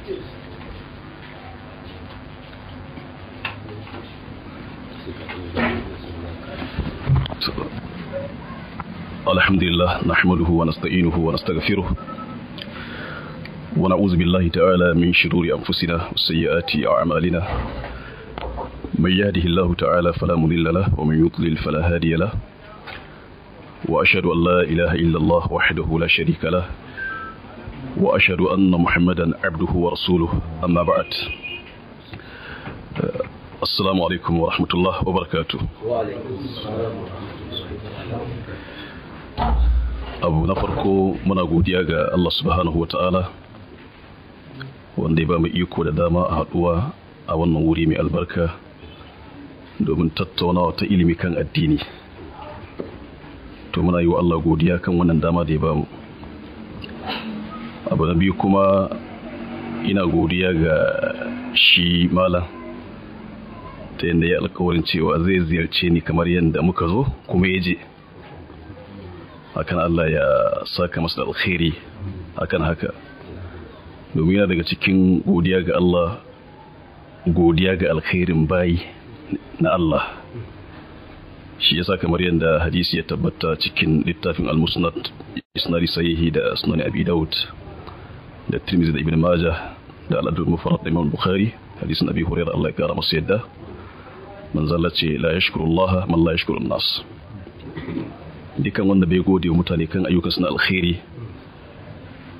الحمد لله نحمده ونستعينه ونستغفره ونعوذ بالله تعالى من شرور أنفسنا وسيئات أعمالنا من يهده الله تعالى فلا مضل له ومن يضلل فلا هادي له وأشهد أن لا إله إلا الله وحده لا شريك له وأشهد أن محمدا عبده ورسوله أما بعد السلام عليكم ورحمة الله وبركاته. وعليكم السلام ورحمة الله وبركاته. Abu na farko, muna godiya ga Allah subhanahu wa ta'ala wanda ya ba mu iko da dama a haɗuwa a wannan wuri mai albarka domin tattaunawa ta ilimi kan addini. To muna yi wa Allah godiya kan wannan dama da ya ba mu. Abu na biyu kuma, ina godiya ga shi malam ta yadda ya alkawarin cewa zai ziyarce ni kamar yadda muka zo kuma ya je. Hakan Allah ya saka masa da alkhairi akan haka, domin yana daga cikin godiya ga Allah, godiya ga alkhairin bayi na Allah. Shi yasa kamar yadda hadisi ya tabbata cikin littafin al-Musnad, isnadi sahihi, da Sunan Abi Dawud da Tirmidhi da Ibn Majah da al-Adab al-Mufrad da Imam Bukhari, hadisin Abi Hurairah, Allah ya kara masa yadda, manzo Allah ce: "La yashkuru Allah man la yashkuru nas." Dukan wanda bai gode wa mutane kan ayyukansu na alkhairi,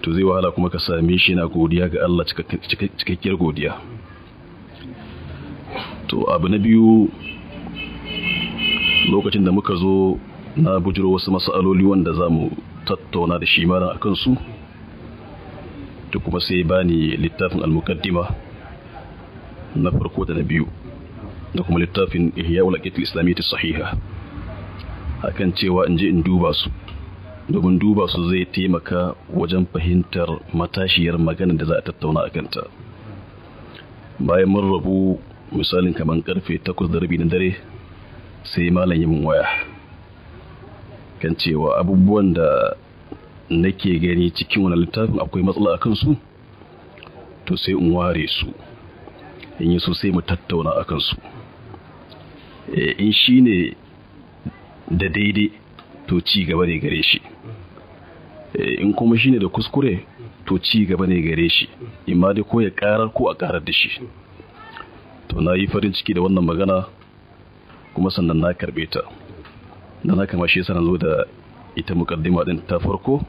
to zai wahala kuma ka same shi na godiya ga Allah cikakkiyar godiya. To abu na biyu, lokacin da muka zo na bujiro wasu mas'aloli wanda za mu tattauna da shi malam a kansu, to kuma sai bani littafin al-Muqaddima na farko da na biyu da kuma littafin Ihya ul Islamiyyah Sahiha, akan cewa in je in duba su, domin duba su zai taimaka wajen fahimtar matashiyar magana da za a tattauna a kanta. Bayan mun rabu, misalin kamar karfe 8:30 na dare, sai malam yi min waya kan cewa abubuwan da nake gani cikin wani littafin akwai matsala a kansu, to sai in ware su, in yi so sai mu tattauna a kansu. In shi ne da daidai, to ci gaba ne gare shi. In kuma shine da kuskure, to ci gaba ne gare shi, imma dai ko ya karar ko a karar da shi. To na yi farin ciki da wannan magana, kuma sannan na karbe ta. Don haka ma shi yasa na zo da ita mukaddima din ta farko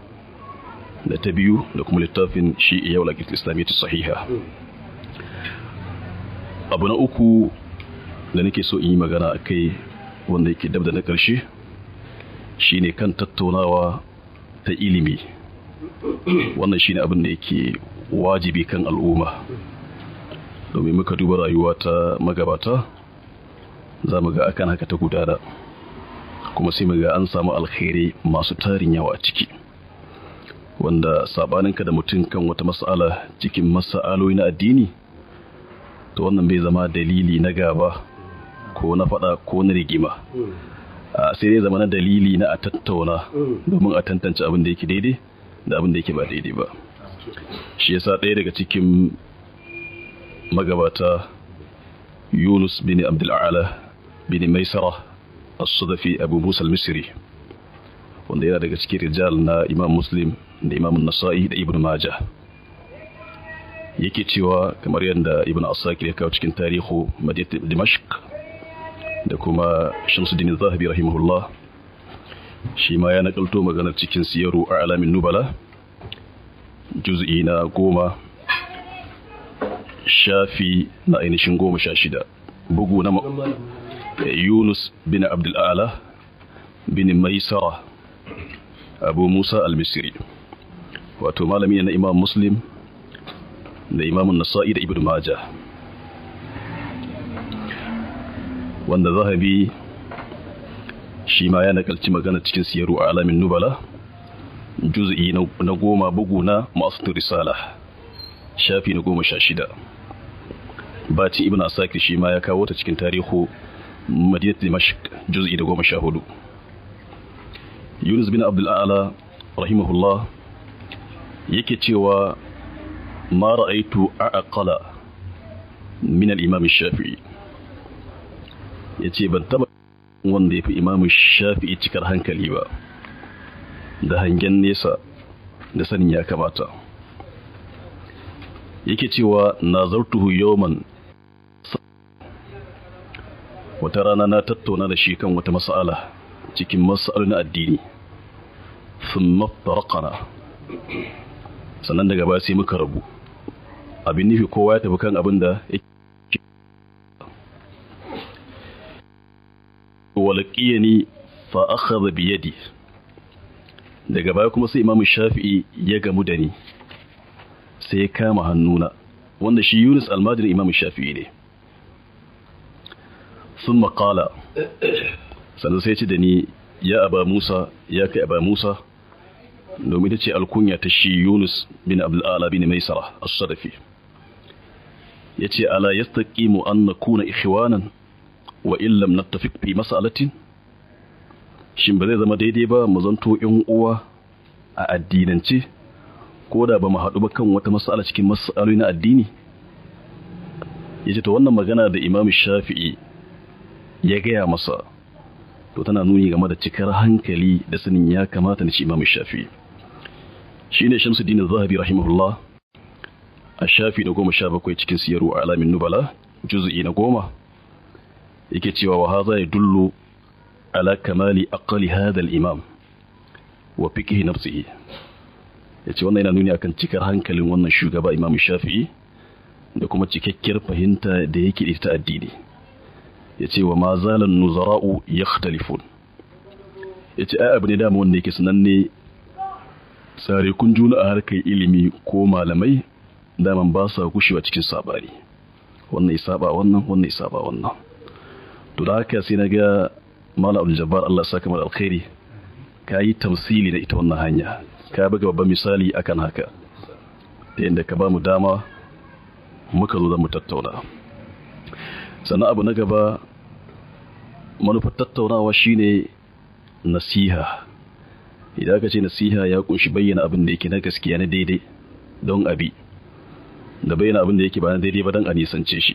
da ta biyu da kuma littafin shi Ihya Islamiyyah Sahiha. Abu na uku da nake so in yi magana a kai, wanda yake dab da na ƙarshe, shine kan tattaunawa ta ilimi. Wannan shine abin da yake wajibi kan al'umma, domin muka duba rayuwa ta magabata, za mu ga akan haka ta gudana, kuma sai mu ga an samu alkhairi masu tarin yawa a ciki, wanda sabaninka da mutum kan wata mas'ala cikin mas'aloli na addini, to wannan bai zama dalili na gaba ko na fada ko na rigima, sai dai zama na dalili na a tattauna domin a tantance abin da yake daidai da abin da yake ba daidai ba. Shi yasa ɗaya daga cikin magabata, Yunus bin Abdul A'la bin Maisara As-Sadafi, Abu Musa Al-Misri, wanda yana daga cikin rijal na Imam Muslim da Imam Nasa'i da Ibn Majah, yake cewa, kamar yadda Ibn Asakir ya kawo cikin Tarihu Madinat Dimashq da kuma Shamsuddin Zahabi rahimahullah shi ma ya nakalto maganar cikin Siyaru A'lamin Nubala, juz'i na 10, shafi na ainihin 16, bugu na Yunus bin Abdul A'la bin Maisara, Abu Musa Al-Misri, wato malami na Imam Muslim da Imam Nasa'i da Ibn Majah, wanda Zahabi shi ma ya nakalci magana cikin Siyaru A'lamin Nubala, juz'i na 10, bugu na masu Risala, shafi na 16. Bacin Ibn Asakir, shi ma ya kawo ta cikin Tarihu Madinat Dimashq, juz'i da 14. Yunus bin Abdul A'la rahimahullah yake cewa Ma ra'aitu aqala min al-imam shafi'i. Yace ban taba wanda yafi Imam Shafi'i cikar hankali ba, da hangen nesa da sanin ya kamata. Yake cewa nazartuhu yawman, wata rana na tattauna da shi kan wata mas'ala cikin mas'alolin addini, thumma faraqana, sannan daga baya sai muka rabu. Abin nufi kowa ya tafi kan abin da yake. Walaqiyani fa akhadha bi yadi, daga baya kuma sai Imam Shafi'i ya gamu da ni sai ya kama hannuna, wanda shi Yunus almajirin Imam Shafi'i ne. Thumma qala, sannan sai ya ce da ni, ya Aba Musa, ya kai Aba Musa, domin ita ce alkunya ta shi Yunus bin Abdul Ala bin Maisara as-Sadafi. Yace ala yastaqimu an nakuna ikhwanan wa in lam nattafiq fi mas'alatin? Shin ba zai zama daidai ba mu zanto ƴan uwa a addinance ko da ba mu haɗu ba kan wata mas'ala cikin mas'aloli na addini? Yace to wannan magana da Imam Shafi'i ya gaya masa to tana nuni game da cikar hankali da sanin ya kamata na shi Imam Shafi'i. Shine Shamsuddin Az-Zahabi rahimahullah a shafi na 17 cikin Siyaru A'lamin Nubala juz'i na 10 yake cewa wa hadha yadullu ala kamali aqli hadha al-imam wa fiqhi nafsihi. Yace wannan yana nuni akan cikar hankalin wannan shugaba Imam Shafi'i da kuma cikakkiyar fahimta da yake da ita addini. Yace wa ma zalan nuzara'u yakhtalifun. Yace ai abu ne dama wanda yake sananne, tsare kun juna a harkar ilimi ko malamai daman ba sa gushewa cikin sabani, wannan ya saba wannan, wannan ya saba wannan. To da haka sai na ga Malam Abdul Jabbar, Allah saka mu alkhairi, ka yi tamsili da ita wannan hanya, ka buga babban misali akan haka, ta yadda ka ba mu dama muka zo da mu tattauna. Sannan abu na gaba, manufar tattaunawa shine nasiha. Idan aka ce nasiha ya kunshi bayyana abin da yake na gaskiya na daidai don abi, da bayyana abin da yake ba na daidai ba don a nisance shi.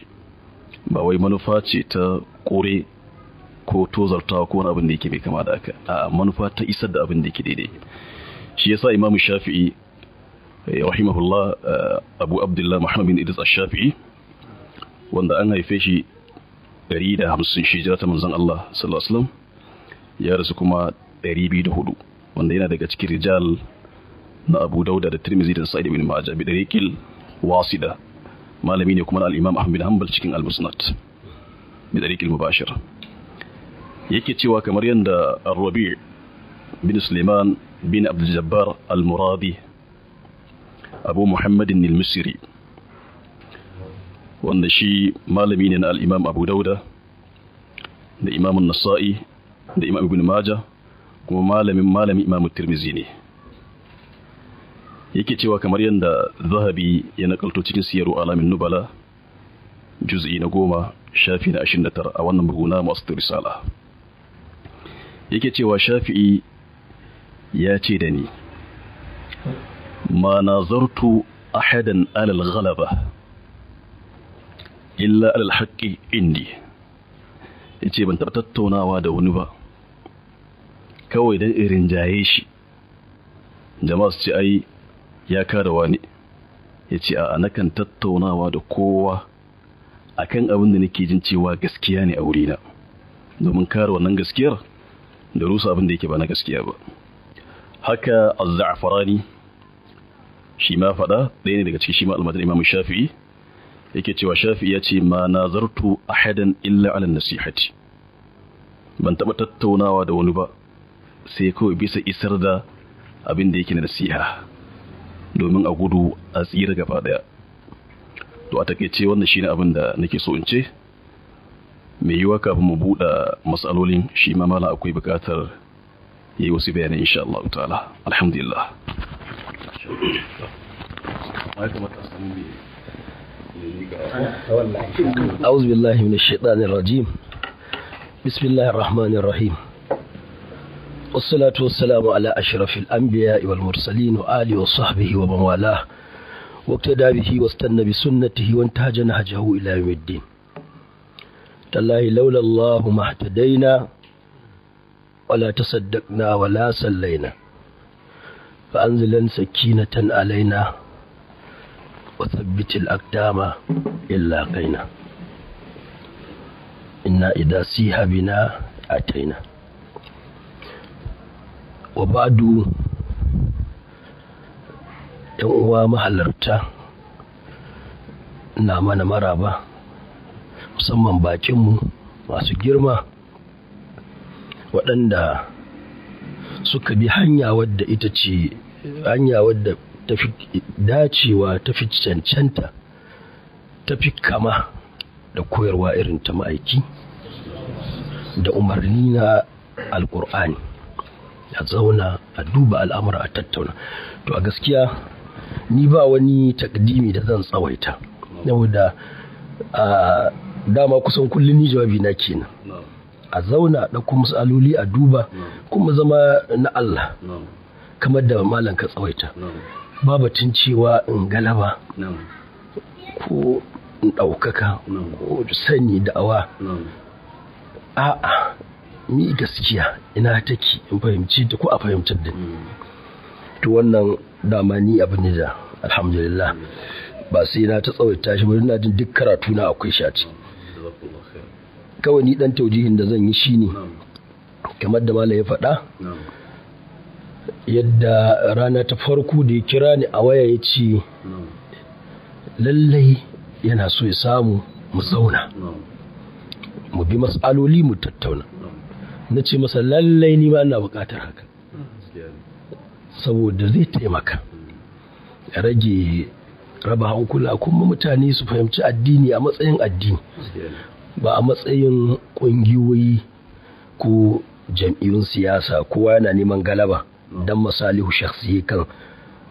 Ba wai manufa ce ta kore ko tozartawa ko wani abin da yake mai kama da haka, a manufa ta isar da abin da yake daidai. Shi yasa Imam Shafi'i rahimahullah, Abu Abdullah Muhammad bin Idris Ash-Shafi'i, wanda an haife shi 150 hijira ta manzon Allah sallallahu alaihi wasallam, ya rasu kuma 204, wanda yana daga cikin rijal na Abu Dauda da Tirmidhi da Sa'id ibn Majah bi dariqil wasida. Malami ne kuma al-Imam Ahmad bin Hanbal cikin al-Musnad bi dariqil mubashir. Yake cewa kamar yanda Ar-Rabi' bin Sulaiman bin Abdul Jabbar al-Muradi Abu Muhammad al-Misri, wanda shi malami ne na al-Imam Abu Dauda da Imam An-Nasa'i da Imam Ibn Majah, kuma malamin malamin Imam Tirmidhi ne. Yake cewa kamar yadda Zahabi ya nakalto cikin Siyaru Alamin Nubala juz'i na 10 shafi na 29 a wannan bugu na masu risala, yake cewa Shafi'i ya ce da ni, ma nazartu ahadan alal ghalaba illa alal haqqi indi. Yace ban taɓa tattaunawa da wani ba kawai dan irin jaye shi, jama'a su ce ai ya kada wani. Yace a'a, nakan tattaunawa da kowa akan abin da nake jin cewa gaskiya ne a wurina, domin kare wannan gaskiyar da rusa abin da yake ba na gaskiya ba. Haka Az-Za'farani shi ma faɗa, ɗaya ne daga cikin shi ma almajirin Imam Shafi'i, yake cewa Shafi'i ya ce ma nazartu ahadan illa ala nasihati, ban taɓa tattaunawa da wani ba sai kawai bisa isar da abin da yake na nasiha, domin a gudu a tsira gaba daya. To a takeice wannan shine abin da nake so in ce. Mai yiwuwa kafin mu buɗe matsalolin shi ma mala akwai buƙatar yayi wasu bayanai insha Allah ta'ala. Alhamdulillah. أعوذ بالله من الشيطان الرجيم. بسم الله الرحمن الرحيم. والصلاة والسلام على أشرف الأنبياء والمرسلين وآله وصحبه ومن والاه واقتدى به واستنى بسنته وانتهج نهجه إلى يوم الدين. تالله لولا الله ما اهتدينا ولا تصدقنا ولا صلينا، فأنزلا سكينة علينا وثبت الأقدام إلا قينا، إنا إذا سيح بنا أتينا. وبعد، ‘yan uwa mahalarta, na mana maraba, musamman bakinmu masu girma waɗanda suka bi hanya wadda ita ce hanya wadda ta fi dacewa, ta fi cancanta, ta fi kama da koyarwa irin ta ma'aiki da umarni na Alƙur'ani, a zauna a duba al'amura, a tattauna. To, a gaskiya ni ba wani takdimi da zan tsawaita, saboda a dama kusan kullum ni jawabi na kenan: a zauna, ɗauko matsaloli, a duba, kuma zama na Allah. Kamar da malam ka tsawaita, ba batun cewa in galaba ko in ɗaukaka ko sani da'awa. A'a, ni gaskiya ina take, in fahimci ta ko a fahimtar da ni. To, wannan dama ni abu ne da alhamdulillah ba sai na ta tsawaita shi ba, ina jin duk karatu na akwai shi a ciki. Kawai ni dan taujihin da zan yi shine kamar da malam ya faɗa, yadda rana ta farko da ya kira ni a waya ya ce lallai yana so ya samu mu zauna mu bi matsaloli mu tattauna, na ce masa lallai ni ma ina buƙatar haka, saboda zai taimaka ya rage raba hankula, kuma mutane su fahimci addini a matsayin addini, ba a matsayin ƙungiyoyi ko jam'iyyun siyasa, kowa yana neman galaba don masalihu shakhsi kan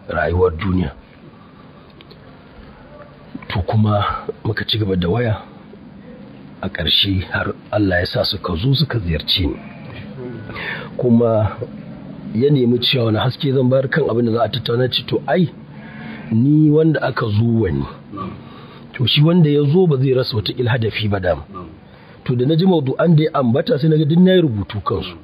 rayuwar duniya. To, kuma muka ci gaba da waya, a ƙarshe har Allah ya sa suka zo suka ziyarci ni, kuma ya nemi cewa wani haske zan bayar kan abin da za a tattauna. Ce to, ai ni wanda aka zo wani, to shi wanda ya zo ba zai rasa wata hadafi ba dama. To, da na ji maudu'an da ya ambata, sai na ga duk na yi rubutu kansu: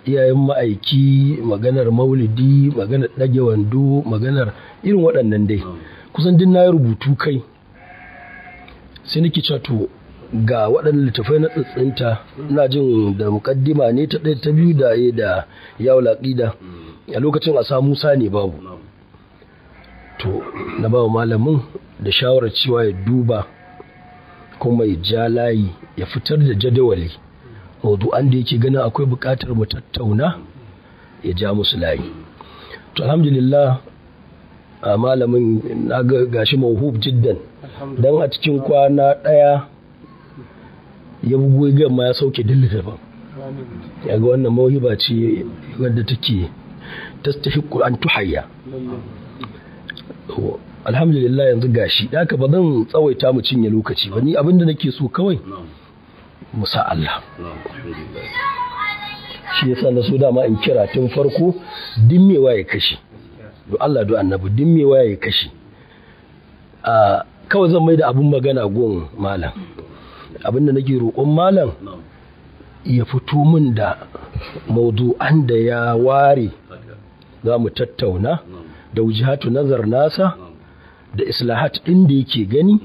iyayen ma'aiki, maganar maulidi, maganar ɗage wando, maganar irin waɗannan dai, kusan duk na yi rubutu kai. Sai nake cewa to, ga waɗannan littafai na tsitsinta, ina jin da muƙaddima ne ta ɗaya, ta biyu da ya da yawo laƙida a lokacin a samu ne babu. To, na ba malamin da shawarar cewa ya duba kuma ya ja layi, ya fitar da jadawali mawdu'an da yake ganin akwai buƙatar mu tattauna, ya ja musu layi. To, alhamdulillah, a malamin na ga gashi mauhub jiddan, dan a cikin kwana ɗaya ya bugu gama ya sauke duk littafin. Ya ga wannan mauhiba ce wadda take tastahiqqu an tuhayya. Alhamdulillah, yanzu gashi haka ba zan tsawaita mu cinye lokaci ba. Ni abinda nake so kawai mu sa Allah. Shi yasa na so dama in kira tun farko, dimmewa ya kashe, do Allah do annabi, dimmewa ya kashe. A kawai zan mai da abun magana gon malam. Abinda nake roƙon malam, ya fito min da maudu'an da ya ware za mu tattauna, da wujihatu nazar nasa, da islahat ɗin da yake gani,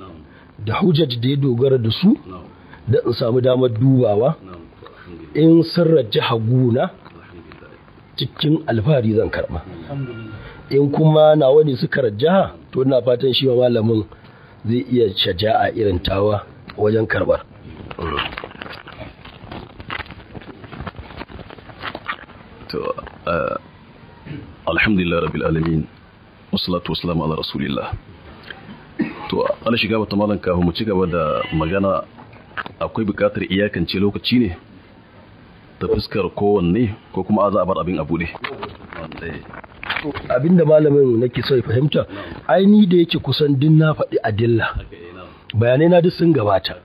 da hujjaj da ya dogara da su, da in samu damar dubawa. In sun rajjaha guna, cikin alfahari zan karɓa. In kuma nawa ne suka rajjaha, to ina fatan shi ma malamin zai iya shaja'a irin tawa wajen karɓar. To, alhamdulillah rabbil alamin, wassalatu wassalamu ala rasulillah. To, ana shiga wata malam, kafin mu ci gaba da magana, akwai bukatar iyakance lokaci ne ta fuskar kowanne, ko kuma za a bar abin a bude? Abinda malamin nake so ya fahimta, ai ni da yake kusan din na faɗi adilla, bayanai na duk sun gabata.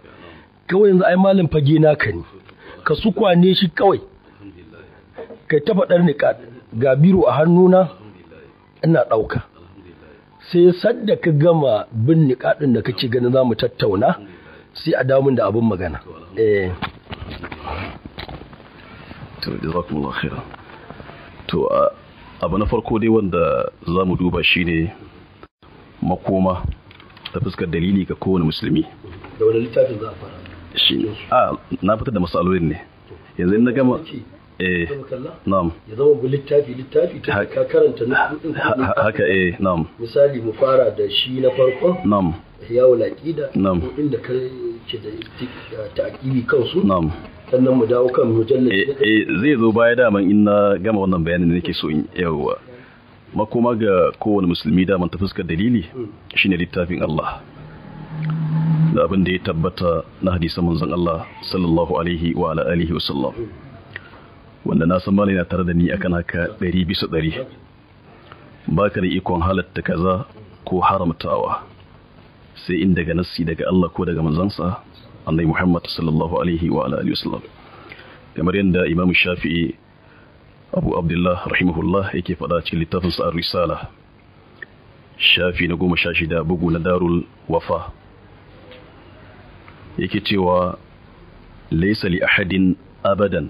Kawai yanzu ai malam fage naka ne, ka su kwane shi kawai, kai ta faɗar niƙa. Ga biro a hannuna ina ɗauka, Sai sadda ka gama bin niƙaɗin da kake ganin za mu tattauna, sai a damun da abin magana. To, jazakumullahu khairan. To, abu na farko dai wanda za mu duba shine makoma ta fuskar dalili ga kowane musulmi. Da wani littafin za a fara? Shi a na fitar da masalolin ne. Yanzu in na gama na'am. Ya zama bu littafi littafi ta ka karanta na haka na'am. Misali mu fara da shi na farkon. Na'am. Yawo laƙida. Na'am. Ko inda ka ce da ta'aqibi kansu. Na'am. Sannan mu dawo kan mujallad. Zai zo baya daman in na gama wannan bayanin da nake so in yawa. Makoma ga kowane musulmi daman ta fuskar dalili shine littafin Allah. Da abin da ya tabbata na hadisan manzon Allah sallallahu alaihi wa ala alihi wa sallam. Wanda na san malai na tare da ni akan haka 100%. Baka da ikon halatta kaza ko haramtawa sai in daga nassi daga Allah ko daga manzansa Annabi Muhammad sallallahu alaihi wa ala alihi wa sallam. Kamar yadda Imam Shafi'i Abu Abdullah rahimahullah yake faɗa cikin littafinsa Ar-Risala, shafi na 16 bugu na Darul Wafa, yake cewa laysa li ahadin abadan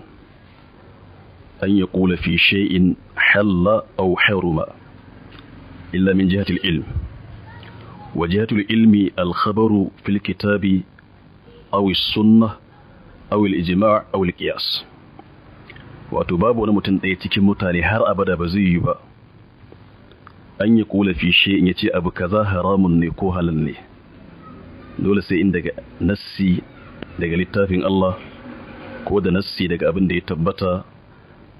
an yaqula fi shay'in halla aw haruma illa min jihati al-ilm, wa jihatu al-ilmi al-khabaru fil kitabi aw as-sunnah aw al-ijma' aw al-qiyas. Wato babu wani mutum ɗaya cikin mutane har abada ba zai yi ba an yi kula fi shay'in yace abu kaza haramun ne ko halal ne, dole sai in daga nassi daga littafin Allah ko da nassi daga abin da ya tabbata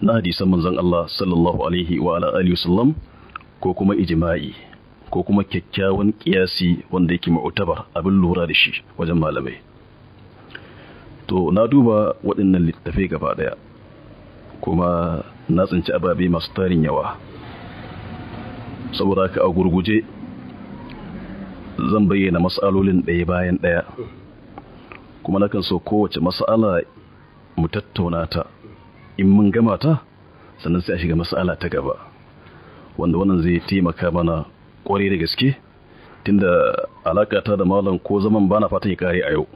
na hadisan manzon Allah sallallahu alaihi wa ala alihi wasallam, ko kuma ijma'i ko kuma kyakkyawan kiyasi wanda yake mu'tabar abin lura da shi wajen malamai. To na duba waɗannan littafai gaba daya kuma na tsinci ababe masu tarin yawa. Saboda haka a gurguje zan bayyana mas'alolin ɗaya bayan ɗaya, kuma nakan so kowace mas'ala mu tattauna ta, in mun gama ta sannan sai a shiga mas'ala ta gaba, wanda wannan zai taimaka mana ƙwarai da gaske, tunda alaƙa ta da malam ko zaman bana fatan ya kare a yau.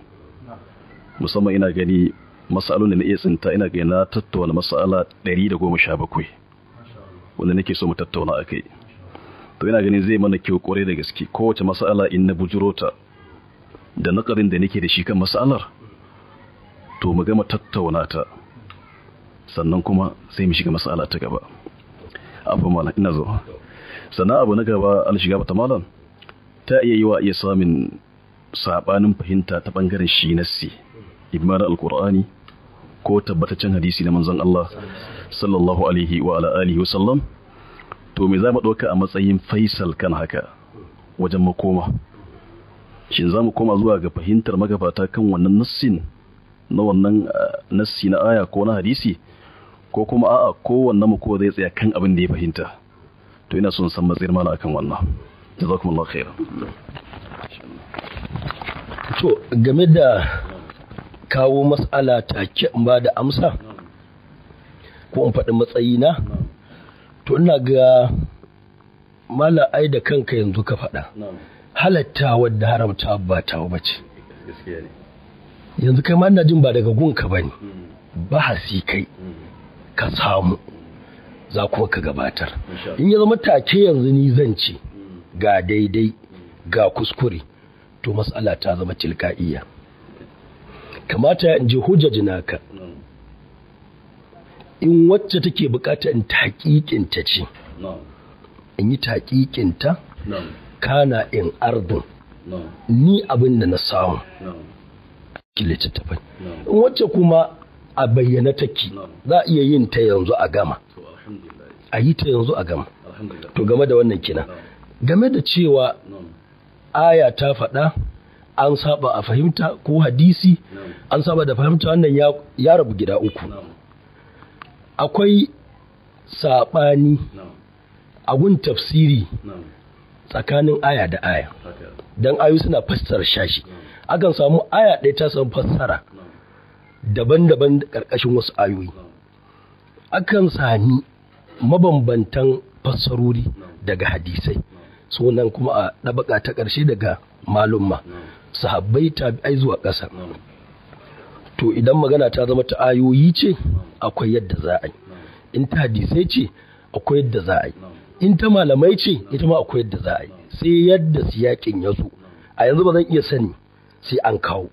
Musamman ina gani mas'alolin da na iya tsinta, ina gani na tattauna mas'ala 117 wanda nake so mu tattauna a kai. To ina ganin zai mana kyau kwarai da gaske kowace mas'ala in na bujuro ta da nakarin da nake da shi kan mas'alar, to mu gama tattauna ta sannan kuma sai mu shiga mas'ala ta gaba. Abu malam ina zo. Sannan abu na gaba al shiga bata malam, ta iya yi wa iya samun sabanin fahimta ta bangaren shi nassi imma na alqur'ani ko tabbataccen hadisi na manzon Allah sallallahu alaihi wa ala alihi wa sallam. To me za mu ɗauka a matsayin faisal kan haka wajen makoma? Shin za mu koma zuwa ga fahimtar magabata kan wannan nassin na wannan nassi na aya ko na hadisi, ko kuma a'a kowanne mu ko zai tsaya kan abin da ya fahimta? To ina son san matsayar mana akan wannan. Jazakumullahu khairan. To game da kawo mas'ala take in ba da amsa ko in faɗi matsayina, to ina ga mala ai da kanka yanzu ka faɗa, halatta wadda haramta ba tawa bace. Yanzu kai ma ina jin ba daga gunka bane, bahasi kai ka samu za kuma ka gabatar. In ya zama take yanzu ni zan ce ga daidai ga kuskure, to mas'ala ta zama tilka'iyya. Kamata in ji hujjaji naka, in wacce take bukata in taƙiƙinta ce, in yi taƙiƙinta, kana in ardin ni abin da na samu cikin littattafai. In wacce kuma a bayyana take, za a iya yin ta yanzu a gama, a yi ta yanzu a gama. To game da wannan kina, game da cewa aya ta faɗa an saba a fahimta ko hadisi an saba da fahimta, wannan ya rabu gida uku. Akwai saɓani a gun tafsiri tsakanin aya da aya, don ayu suna fassara shashi. Akan samu aya ɗaya ta samu fassara daban-daban ƙarƙashin wasu ayoyi. Akan sami mabambantan fassarori daga hadisai. Sunan kuma a ɗabaka ta ƙarshe daga malumma, sahabbai, tabi'ai zuwa ƙasa. To idan magana ta zama ta ayoyi ce, akwai yadda za a yi. In ta hadisai ce, akwai yadda za a yi. In ta malamai ce, ita ma akwai yadda za a yi. Sai yadda siyakin ya zo. A yanzu ba zan iya sani, sai an kawo.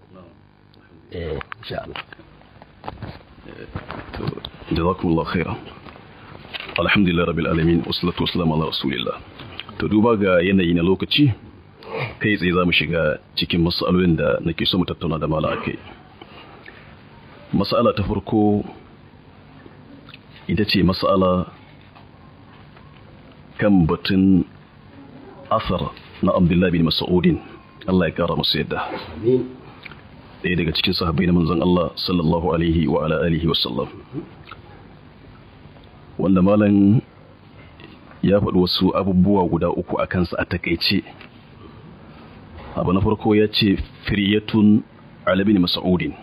Eh, insha Allah. Jazakumullahu khairan. Alhamdulillah rabbil alamin, wassalatu wassalamu ala rasulillah. To duba ga yanayi na lokaci, kai tsaye za mu shiga cikin matsalolin da nake so mu tattauna da malam akai. Mas'ala ta farko ita ce mas'ala kan batun asar na Abdullahi bin Mas'udin, Allah ya kara masa yadda. Amin. Ɗaya daga cikin sahabbai na manzon Allah sallallahu alaihi wa ala alihi wasallam, wanda malam ya faɗi wasu abubuwa guda uku a kansa a takaice. Abu na farko ya ce firyatun ala bin Mas'udin,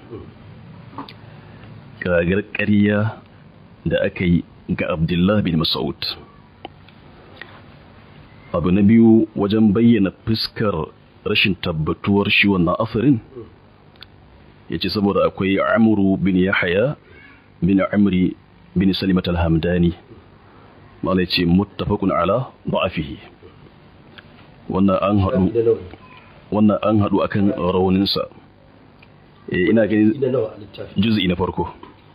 kagar ƙarya da aka yi ga Abdullah bin Mas'ud. Abu na biyu, wajen bayyana fuskar rashin tabbatuwar shi wannan asarin, ya ce saboda akwai Amru bin Yahya bin Amri bin Salimat al-Hamdani, mala ya ce muttafaqun ala da'afihi. Wannan an haɗu Da nawa? Wannan an haɗu akan rauninsa. Eh, ina gani Da nawa a littafi? Juz'i na farko.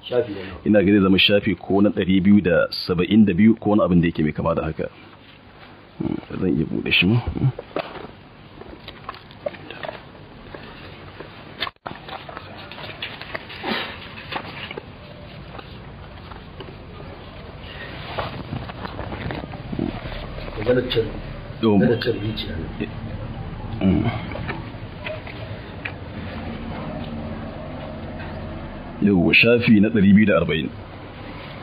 Shafi da nawa? Ina gani zai zama shafi ko na 272 ko wani abin da yake mai kama da haka. Zan iya buɗe shi ma. Maganar can. Yau, Maganar can rijiya ne. Yau shafi na 240,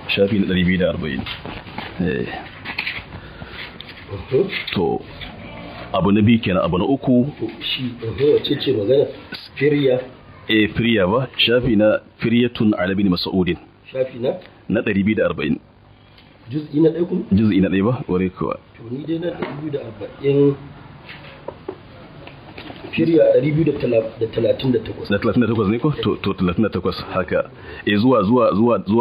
shafi na 240. Eh, to abu na biyu kenan. Abu na uku. To shi wace ce magana? Firya. E, firya ba, shafi na firyatun ala bin Mas'udin. Shafi na? Na 240. Juz'i na ɗaya kuma? Juz'i na ɗaya ba, ware kuwa. To ni dai na 240, firya 238. Na 38 ne ko? To 38 haka, e, zuwa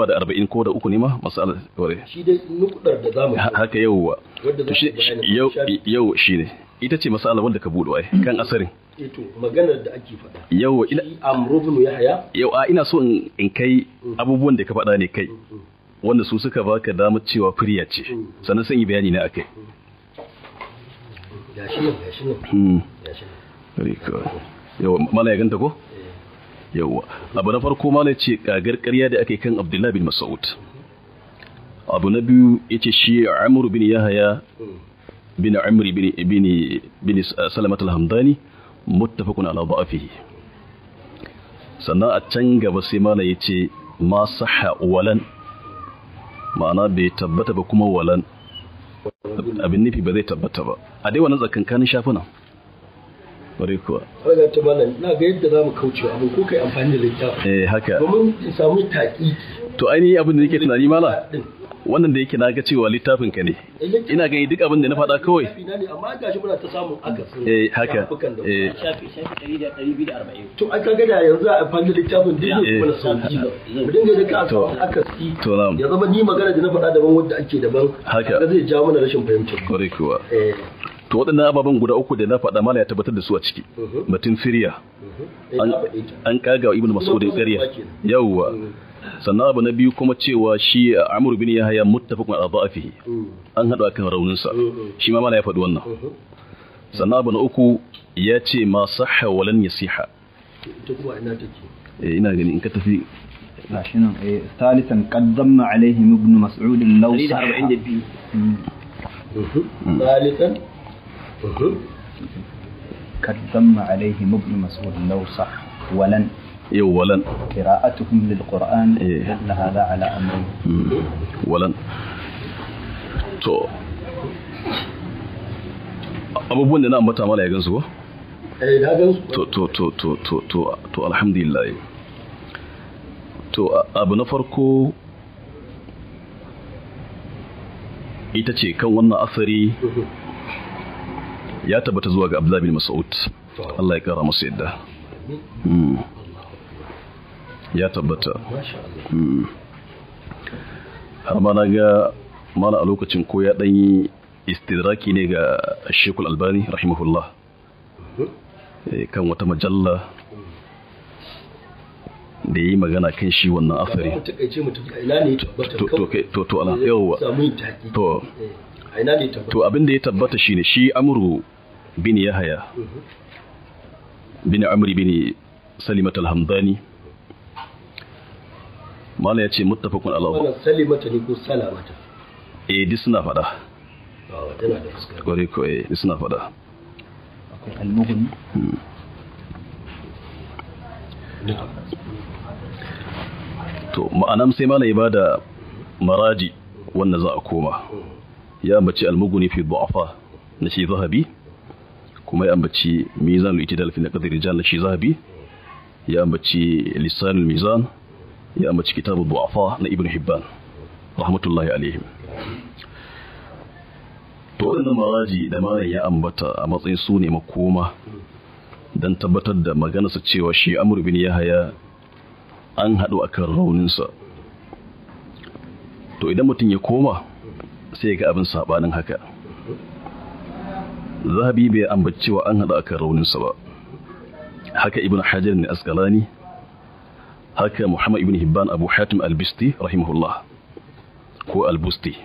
da 40 ko da uku ne ma masala, ware. Shi dai nukudar da zamu Haka, yauwa. Wadda To za shi ta bayani yau shafi. Yau shine ita ce masala wanda ka buɗe ai kan asarin. Eh, to maganar da ake faɗa. Yau ina Shi Amru ibn Yahya. Yau a ina so in kai abubuwan da ka faɗa ne kai wanda su suka baka damar cewa firya ce, sannan sun yi bayani ne akai. Gashi nan, gashi nan. Gashi nan. Rika. Yau mala ya ganta ko? Yauwa. Abu na farko mala ya ce kagar ƙarya da aka yi kan Abdullahi bin Mas'ud. Abu na biyu ya ce shi Amr bin Yahya bin Amr bin Salamat al-Hamdani muttafaqun ala da'afihi. Sannan a can gaba sai mala ya ce ma sahha walan, ma'ana bai tabbata ba kuma walan, abin nufi ba zai tabbata ba a dai wannan tsakankanin shafuna, bare kuwa. Raga ta malam, na ga yadda zamu kauce abin ko kai amfani da littafin. Eh, haka. Domin in samu taƙiƙi. To ainihin abin da nake tunani mala, Din. wannan da yake na ga cewa littafin ka ne, ina gani duk abin da na faɗa kawai. Littafi na ne, amma gashi muna ta samun akasin. Eh, haka. Shafukan da Eh. Shafi 240. To an kaga da yanzu a amfani da littafin duk zai mana sauki. Mu dinga da ka samu akasi. To na'am. Ya zama ni magana da na faɗa daban, wadda ake daban. Haka. Kaga zai jawo mana rashin fahimtar. Kwarai kuwa. Eh. To waɗannan ababen guda uku da na faɗa, mala ya tabbatar da su a ciki. Batun firya. Eh, An na faɗe ta. an kaga wa Ibn Mas'ud ƙarya. Yawwa. Sannan abu na biyu kuma cewa shi Amr bin Yahya muttafaqun ala da'afihi. An haɗu akan rauninsa. Shi ma mala ya faɗi wannan. Sannan abu na uku ya ce ma sahha walan yasiha. Ita kuma ina take? Eh, ina gani in ka tafi gashi nan, eh, ثالثا قد ضم عليهم ابن مسعود لو صح 142. ثالثا. قد ضم عليهم ابن مسعود لو صح ولن yau walan. قراءتهم للقرآن إيه. دل هذا على أمرين. Walan. To abubuwan da na ambata mala ya gansu ko? Eh, na gan su. To alhamdulillah. To abu na farko ita ce kan wannan asari. Ya tabbata zuwa ga Abdullah bin Mas'ud, Allah ya kara masa yadda. Ya tabbata. Har ma na ga mana a lokacin ko ya ɗanyi istidraki ne ga Shekul Albani rahimahullah kan wata majalla da yi magana kan shi wannan asari. To ana yawwa. To abin da ya tabbata shine shi Amru bin Yahaya bin Amri bin Salimat al-Hamdani, mala ya ce muttafaqun ala. Wannan Salimata ne ko Salamata? Eh, duk suna fada. Tana da fuska. Gore ko, eh, duk suna fada. Akwai al-Mughni. To ma'anan sai mala ya bada maraji wanda za a koma. Ya ambaci al-Mughni fi du'afa na shi Zahabi, kuma ya ambaci Mizanul Itidal fi naqd rijal na shi Zahabi, ya ambaci Lisanul Mizan, ya ambaci Kitabud Du'afa na Ibn Hibban rahmatullahi alaihim. To wannan maraji da malam ya ambata a matsayin su ne makoma don tabbatar da maganarsa cewa shi Amr bin Yahaya an haɗu akan rauninsa. To idan mutum ya koma sai ya ga abin sabanin haka. Zahabi bai ambaci cewa an haɗu akan rauninsa ba. Haka Ibn Hajar ne Asqalani, haka Muhammad ibn Hibban Abu Hatim al-Bisti rahimahullah ko al-Busti.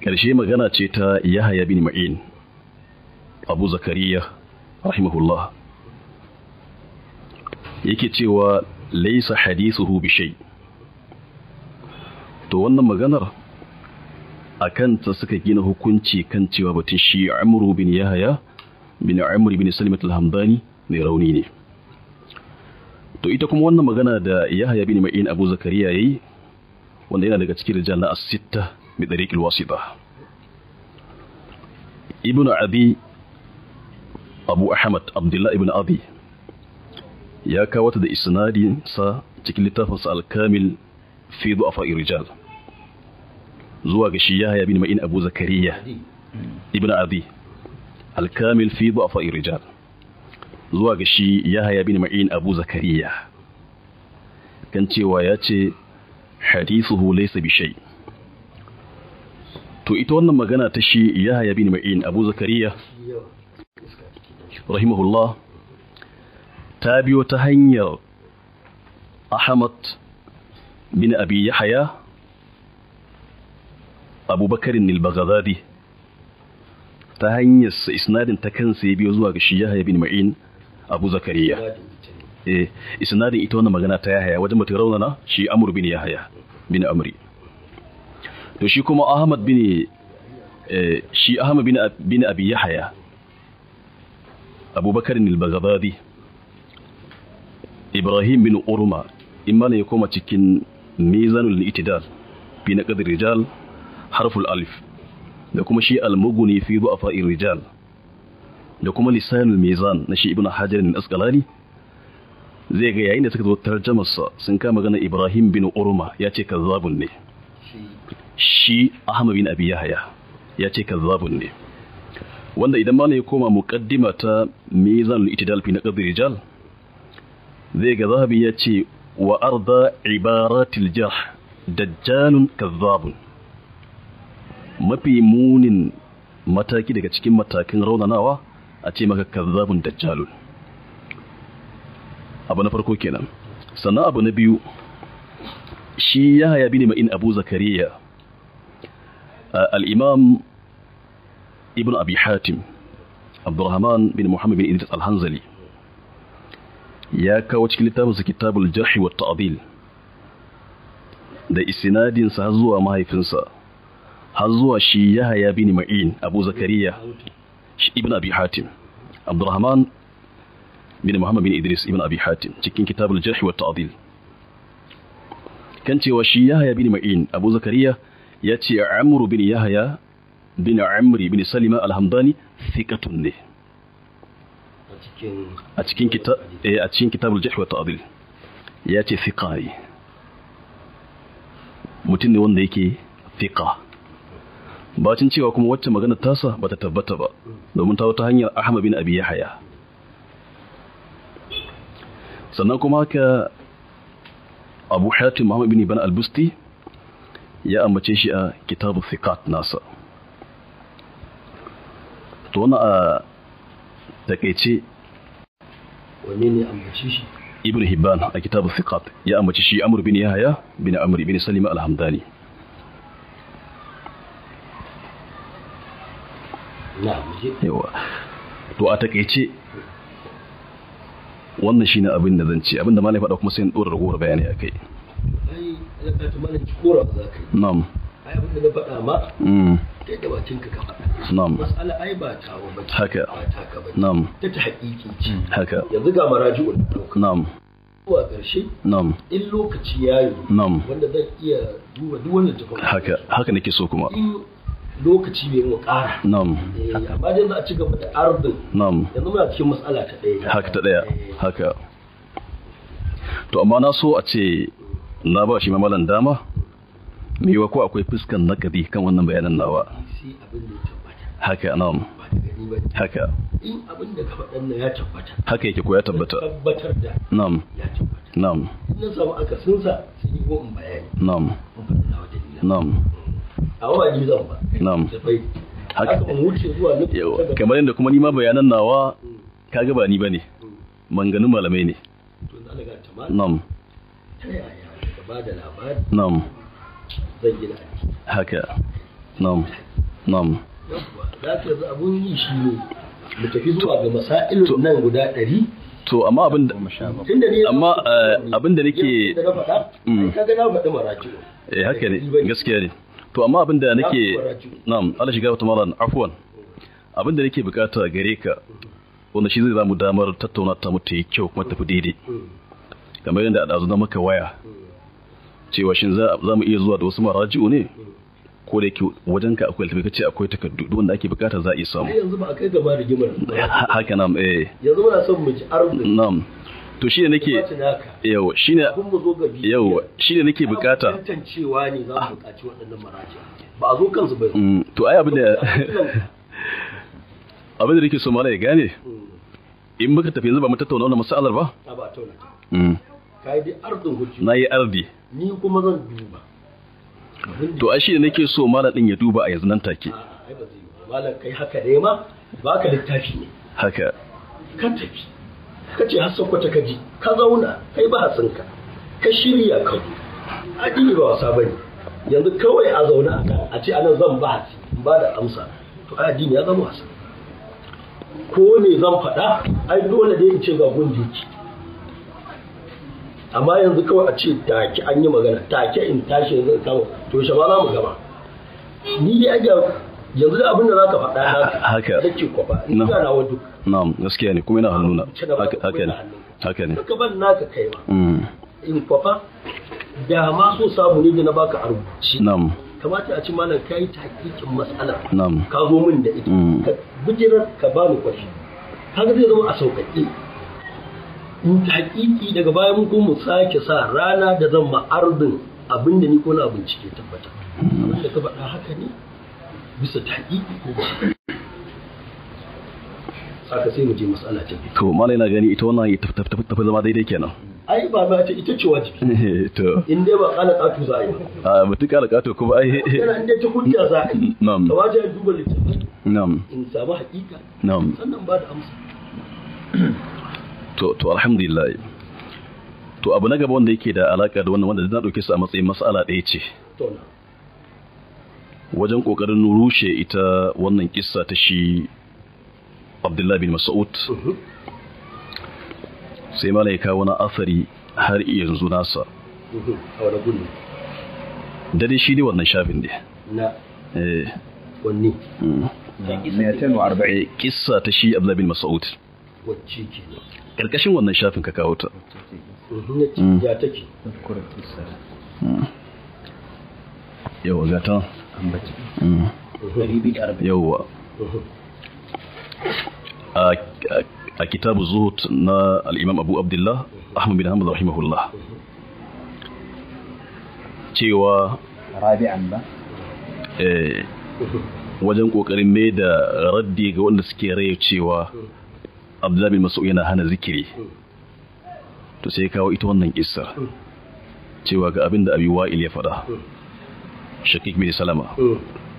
Ƙarshe magana ce ta Yahaya bin Ma'in Abu Zakariya rahimahullah, yake cewa laysa hadithuhu bi shay. To wannan maganar akan ta suka gina hukunci kan cewa batun shi Amru bin Yahaya bin Amr bin Salimat al-Hamdani mai rauni ne. To ita kuma wannan magana da Yahya bin Ma'in Abu Zakariya yayi, wanda yana daga cikin rijal na as-sitta bi tariq al-wasita. Ibn Abi Abu Ahmad Abdullah ibn Abi ya kawo ta da isnadin sa cikin littafin sa al-Kamil fi du'afa rijal zuwa ga shi Yahya bin Ma'in Abu Zakariya ibn Abi al-Kamil fi du'afa rijal zuwa ga shi Yahaya bin Ma'in Abu Zakariya kan cewa ya ce hadithuhu laysa bi shay. To ita wannan magana ta shi Yahaya bin Ma'in Abu Zakariya rahimahullah ta biyo ta hanyar Ahmad bin Abi Yahya Abu Bakar al-Baghdadi, ta hanyar isnadin ta kansa ya biyo zuwa ga shi Yahya bin Ma'in Abu Zakariya. Eh, isnadin ita wannan magana ta Yahya wajen mutum raunana shi Amr bin Yahya bin Amri. To shi kuma Ahmad bin shi Ahmad bin Abi Yahya Abu Bakar al-Baghdadi, Ibrahim bin Urma, imma ne ya koma cikin Mizanul Itidal fi naqd rijal harful alif, da kuma shi al-Mughni fi du'afa'ir rijal, da kuma Lisanul Mizan na shi Ibn Hajar al-Asqalani, zai ga yayin da suka zo tarjumar sa sun kama magana Ibrahim bin Urma ya ce kazzabun ne. Shi Ahmad bin Abi Yahya ya ce kazzabun ne. Wanda idan ma ne ya koma muqaddima ta Mizanul Itidal fi naqd rijal, zai ga Zahabi ya ce wa arda ibaratil jarh dajjalun kazzabun. Mafi munin mataki daga cikin matakin raunanawa a ce maka kazzabun dajjalun. Abu na farko kenan. Sannan abu na biyu, shi Yahya bin Ma'in Abu Zakariya, al-Imam Ibn Abi Hatim Abdurrahman bin Muhammad bin Idris al-Hanzali ya kawo cikin littafinsa Kitabul Jarh wa Ta'dil da isnadin sa har zuwa mahaifinsa, har zuwa shi Yahya bin Ma'in Abu Zakariya Ibn Abi Hatim Abdurrahman bin Muhammad bin Idris Ibn Abi Hatim cikin Kitabul Jarh wa Ta'dil, kan cewa shi Yahya bin Ma'in Abu Zakariya ya ce Amr bin Yahya bin Amri bin Salima al-Hamdani thiqatun ne a cikin kitab a cikin Kitabul Jarh wa Ta'dil ya ce thiqa ne, mutum ne wanda yake thiqa. Bacin cewa kuma wacce magana tasa bata tabbata ba, domin ta wata hanyar Ahmad bin Abi Yahya. Sannan kuma haka Abu Hatim Muhammad bin Ibn al-Busti ya ambace shi a kitabu Thiqat nasa. To wannan a takeice. Wanne ne ambace shi? Ibn Hibban a kitabu Thiqat ya ambace shi Amr bin Yahya bin Amr bin Salima al-Hamdani. Yawa. To a takeice wannan shine abin da zan ce, abin da malai faɗa kuma sai in ɗora ragowar bayani a kai. Ai, alƙatu malam ci kora za ka yi. Na'am. Ai abin da na faɗa ma, kai da bakinka ka faɗa. Na'am. Mas'ala ai ba tawa ba ce. Haka. Ba taka ba ce. Na'am. Ta ta haƙiƙi ce. Haka. Yanzu ga maraji'un ɗauka. Na'am. Zuwa ƙarshe, Na'am. in lokaci ya yi, Na'am. wanda zan iya duba duk wannan tafin. Haka, haka nake so kuma. In lokaci bai mu ƙara. Na'am. Amma dai za a ci gaba da ardin. Na'am. Yanzu muna cikin mas'ala ta ɗaya. Haka ta ɗaya. Haka. To amma na so a ce na ba shi mamalan dama, mai yiwa ko akwai fuskan nakadi kan wannan bayanan nawa. Sai abin da ya tabbata. Haka, na'am. Ba da gani ba. Haka. In abin da ka faɗan nan ya tabbata. Haka yake ko ya tabbata. Tabbatar da. Na'am. Ya tabbata. Na'am. In na samu akasinsa sai ni ko in bayani. Na'am. In faɗi nawa dalilan. Na'am. A wa ni zan ba. Na'am. Tafai. Haka. Haka mu wuce zuwa nufi. Yawa, kamar yadda kuma ni ma bayanan nawa kaga ba ni bane. Manganun malamai ne. To yanzu Allah ga ta malam. Na'am. Ta yaya daga ba da labari Na'am. zan gina addini. Haka. Na'am. Na'am. Yawwa, za ka yanzu abun yi shi ne mu tafi zuwa ga masailun nan guda 100. To amma abin da Tunda ni amma abin da nake da na faɗa, ai kaga na faɗi maraji'u. Eh haka ne, gaskiya ne. To amma abin da nake, na'am, Allah shiga wata malam, afwan. Abin da nake bukata gare ka, wanda shi zai bamu damar tattauna ta mu ta yi kyau kuma tafi daidai. Kamar yadda a na maka waya cewa shin za mu iya zuwa da wasu maraji'u ne? Ko da yake wajenka akwai littafi kace akwai takardu duk wanda ake bukata za a iya samu. Ai yanzu ba a kai gaba rigimar. Haka na'am, eh. Yanzu muna son mu ji arziki. Na'am. To shine nake, yawa shine, yawa shine nake bukata. Tantancewa ne za mu bukaci waɗannan maraji. Ba a zo kansu ba. To ai abin da abin da nake so malai ya gane, in muka tafi yanzu ba mu tattauna wannan mas'alar ba? A ba tauna ta. Kai dai ardin hujji. Na yi ardi. Ni kuma zan duba. To ai shi ne nake so malam din ya duba a yanzu nan take. Ai ba zai yi ba. Malam kai haka ne ma baka littafi ne. Haka. Ka tafi. Ka ce har Sokoto ka ji, ka zauna, kai ba hatsinka, ka shirya ka zo. Addini ba wasa bane. Yanzu kawai a zauna a kan a ce anan zan ba hatsi, in ba da amsa. To ai addini ya zama wasa. Ko me zan faɗa, ai dole dai in ce ga gun da yake. Amma yanzu kawai a ce take an yi magana, take in tashi yanzu in kama, to yaushe ma za mu gama. Ni dai ake yanzu da abin da za ka faɗa haka. Nake kwafa, ni ga nawa duk. Na'am, gaskiya ne kuma yana hannuna. Haka ne. Haka ne. Ka ban naka kai ma. In kwafa da ma so samu ne da na baka a rubuce. Na'am. Kamata a ci malam kai ta hakikin matsalar. Na'am. Ka zo min da ita. Ka bijirar ka bani kwafi. Kaga zai zama a sauƙaƙe. In ta hakiki daga baya mun kuma mu sake sa rana da zan ma ardin abin da ni ko na bincike tabbata. Abin da ka faɗa haka ne bisa ta hakiki ko ba. Saka sai mu je mas'ala ta biyu. To malai na gani ita wannan tafi zama daidai kenan. Ai ba ma ce ita ce wajibi. To. In dai ba kala katu za a yi ba. A mutum kala katu kuma ai. Yana in dai ta hujja za a yi. Na'am. Kamata ya duba littafin. Na'am. In samu hakika. Na'am. Sannan ba da amsa. To alhamdulillah. To abu na gaba wanda yake da alaka da wannan wanda na dauke su a matsayin mas'ala ɗaya ce. To na. Wajen kokarin rushe ita wannan kissa ta shi Abdullah bin Mas'ud. Sai malai kawo wani asari har yanzu nasa. A wani guri. Dare shi ne wannan shafin ne. Na. Eh. Wanne? 240. Kissa ta shi Abdullah bin Mas'ud. Wacce ke ne? Karkashin wannan shafin ka kawo ta. Ya take. Yawa gata. Yawa. A kitabu zuhud na al'imam Abu Abdullah Ahmad bin Hanbal rahimahullah cewa rabi'an ba Wajen kokarin mai da raddi ga wanda suke raye cewa Abdullahi bin Mas'ud yana hana zikiri. To sai kawo ita wannan kissa cewa ga abin da Abi Wa'il ya faɗa, Shaqiq bin Salama,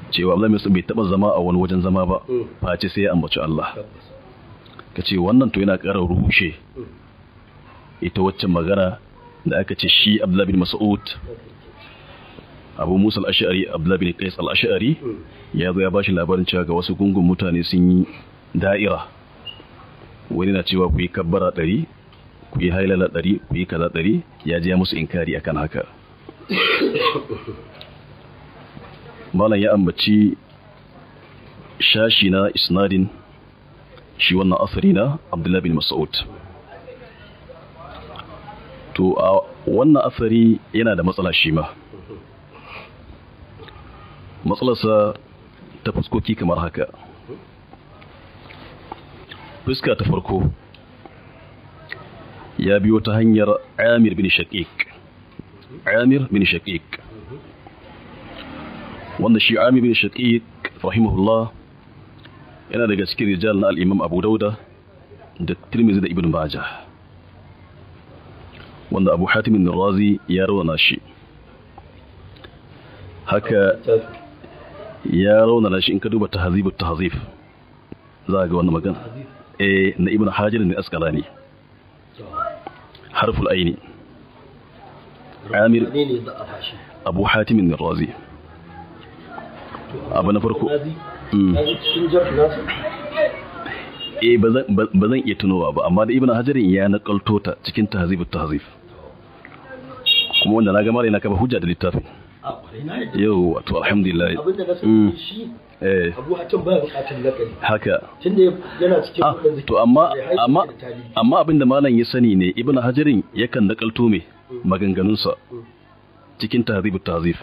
cewa Abdullahi bin Mas'ud bai taba zama a wani wajen zama ba face sai ya ambaci Allah. Kace wannan to yana ƙara rushe ita waccan magana da aka ce shi Abdullahi bin Mas'ud, Abu Musa al-Ash'ari, Abdullahi bin Qais al-Ash'ari ya zo ya bashi labarin cewa ga wasu gungun mutane sun yi da'ira, wani na cewa ku yi kabbara 100, ku yi hailala 100, ku yi kaza 100, ya ji ya musu inkari akan haka. Malam ya ambaci shashi na isnadin shi wannan asari na Abdullahi bin Mas'ud. To a wannan asari yana da matsala shi ma. Matsalarsa ta fuskoki kamar haka. Fuska ta farko, ya biyo ta hanyar Amir bin Shaqiq. Amir bin Shaqiq, wanda shi Amir bin Shaqiq rahimahullah yana daga cikin rijal na al-Imam Abu Dauda da Tirmidhi da Ibn Majah, wanda Abu Hatim ar-Razi ya rawana shi. Haka ya raunana shi in ka duba tahzibut tahzif za ga wannan magana na Ibn Hajar ne Asqalani, harful aini. Amir Abu Hatim ar-Razi. Abu na farko ba zan iya tunowa ba, amma da Ibn Hajar ya nakalto ta cikin tahzibut tahzif, kuma wanda na ga mara yana kafa hujja da littafin. Yau wato alhamdulillah abinda na sani shi Abu Hatim baya bukatar lakari haka tunda yana cikin wannan zikiri. To amma abinda malam ya sani ne, Ibn Hajarin yakan nakalto me maganganunsa cikin tahzibut tahzif,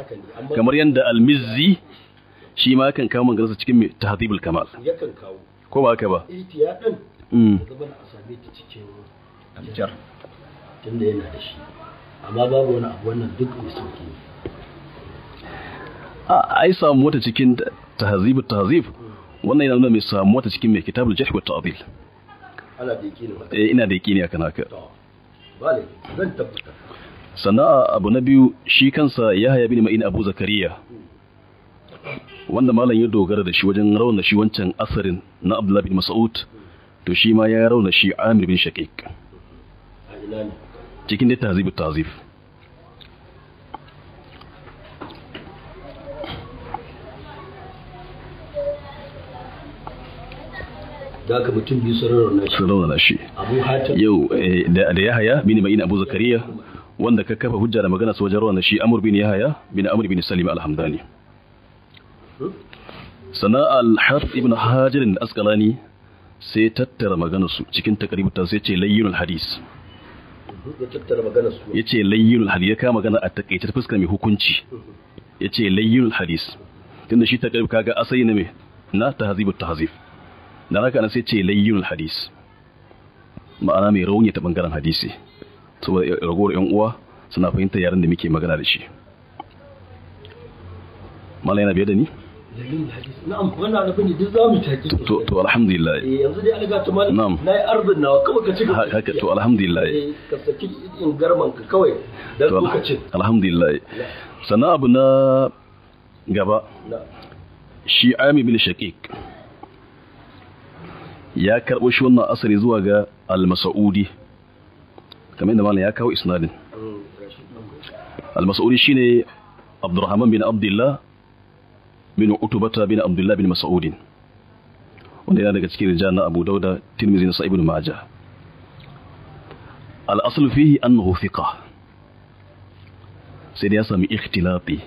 kamar yanda Al-Mizzi shi ma yakan kawo maganganunsa cikin me Tahdhibul Kamal yakan kawo, ko ba haka ba? Ihtiyadan da zama a same ta cikin aljar tunda yana da shi, amma babu wani abu, wannan duk mai sauki ne. Ai samu wata cikin tahzibut tahzif, wannan yana nuna mai samu wata cikin mai kitabul jarh wa ta'dil. Ana da yakini haka. Ina da yakini akan haka. To bale zan tabbata. Sana'a abu na biyu, shi kansa Yahya bin Ma'in Abu Zakariya, wanda malam ya dogara da shi wajen rauna shi wancan asarin na Abdullah bin Mas'ud, to shi ma ya rauna shi Amir bin Shaqiq A ina ne? Cikin dai tahzibut tahzif. Da haka mutum biyu sun rauna shi. Sun rauna shi. Abu Hatim yau da Yahya bin Ma'in Abu Zakariya, wanda ka kafa hujja da magana su wajen rauna shi Amr bin Yahya bin Amr bin Salim al-Hamdani. Sana al-Hafiz Ibn Hajar al-Asqalani sai tattara maganar su cikin takributa, sai ce layyinul hadis. Ya tattara maganar su. Yace layyinul hadis, ya kama magana a takaice ta fuskar mai hukunci. Yace layyinul hadis, tunda shi takrib kaga asali ne me na tahzibut tahzif. Dan haka nan sai ce layyinul hadis, ma'ana mai rauni ta bangaren hadisi, saboda ragowar yan uwa suna fahimtar yaren da muke magana da shi. Mallam yana biye da ni? Layyinul hadis, na'am, wannan nufin ne duk zamu take. To alhamdulillah. Yanzu dai alga ta malam, nayi arzin nawa kawai ka ci gaba. Haka, to alhamdulillah. Ka saki in garman ka kawai dan lokacin. Alhamdulillah. Sannan abu na gaba, shi Amir bin Shaqiq ya karɓo shi wannan asali zuwa ga Al-Mas'udi, kamar yadda malam ya kawo isnadin. Al-Mas'udi shine Abdurrahman bin Abdullah bin Utubata bin Abdullah bin Mas'udin, wanda yana daga cikin rijal na Abu Dauda, Tirmidhi na Ibn Majah. Al-asl fihi annahu thiqa, sai da ya sami ikhtilati,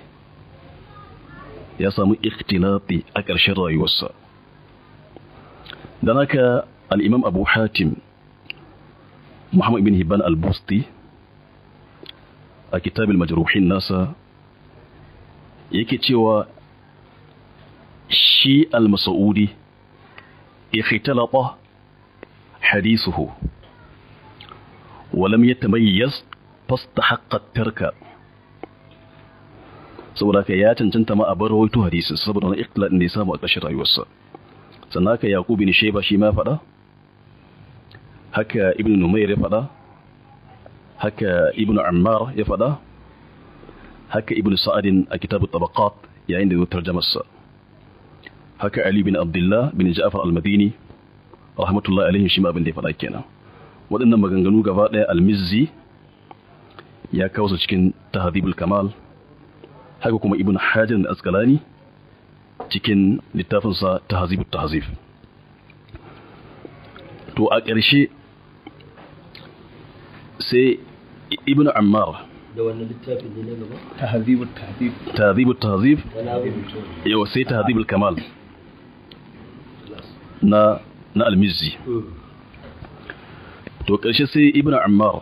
ya samu ikhtilati a ƙarshen rayuwarsa. Dan haka al-Imam Abu Hatim Muhammad ibn Hibban al-Busti a kitab al-Majruhin nasa yake cewa shi al-Mas'udi ikhtalata hadithuhu wa lam yatamayyaz fastahaqqa at-tarka. Saboda haka ya cancanta ma a bar rawaito hadisin saboda wani ikhtilaf da ya samu a ƙarshen rayuwarsa. Sannan haka Yaqub bin Shayba shi ma faɗa, haka Ibn Numayr ya faɗa, haka Ibn Ammar ya faɗa, haka Ibn Sa'ad a kitab at-Tabaqat yayin da ya tarjamarsa, haka Ali bin Abdullah bin Ja'far al-Madini rahmatullahi alaihi shi ma abin da ya faɗa kenan. Waɗannan maganganu gaba ɗaya al-Mizzi ya kawo su cikin Tahdhibul Kamal, haka kuma Ibn Hajar al-Asqalani cikin littafinsa Tahzibut Tahzib. To a ƙarshe sai Ibn Ammar da wannan littafin ne na gaba Tahzibut Tahzib, Tahzibut Tahzib, yau sai Tahzibul Kamal na al-Mizzi. To ƙarshe sai Ibn Ammar,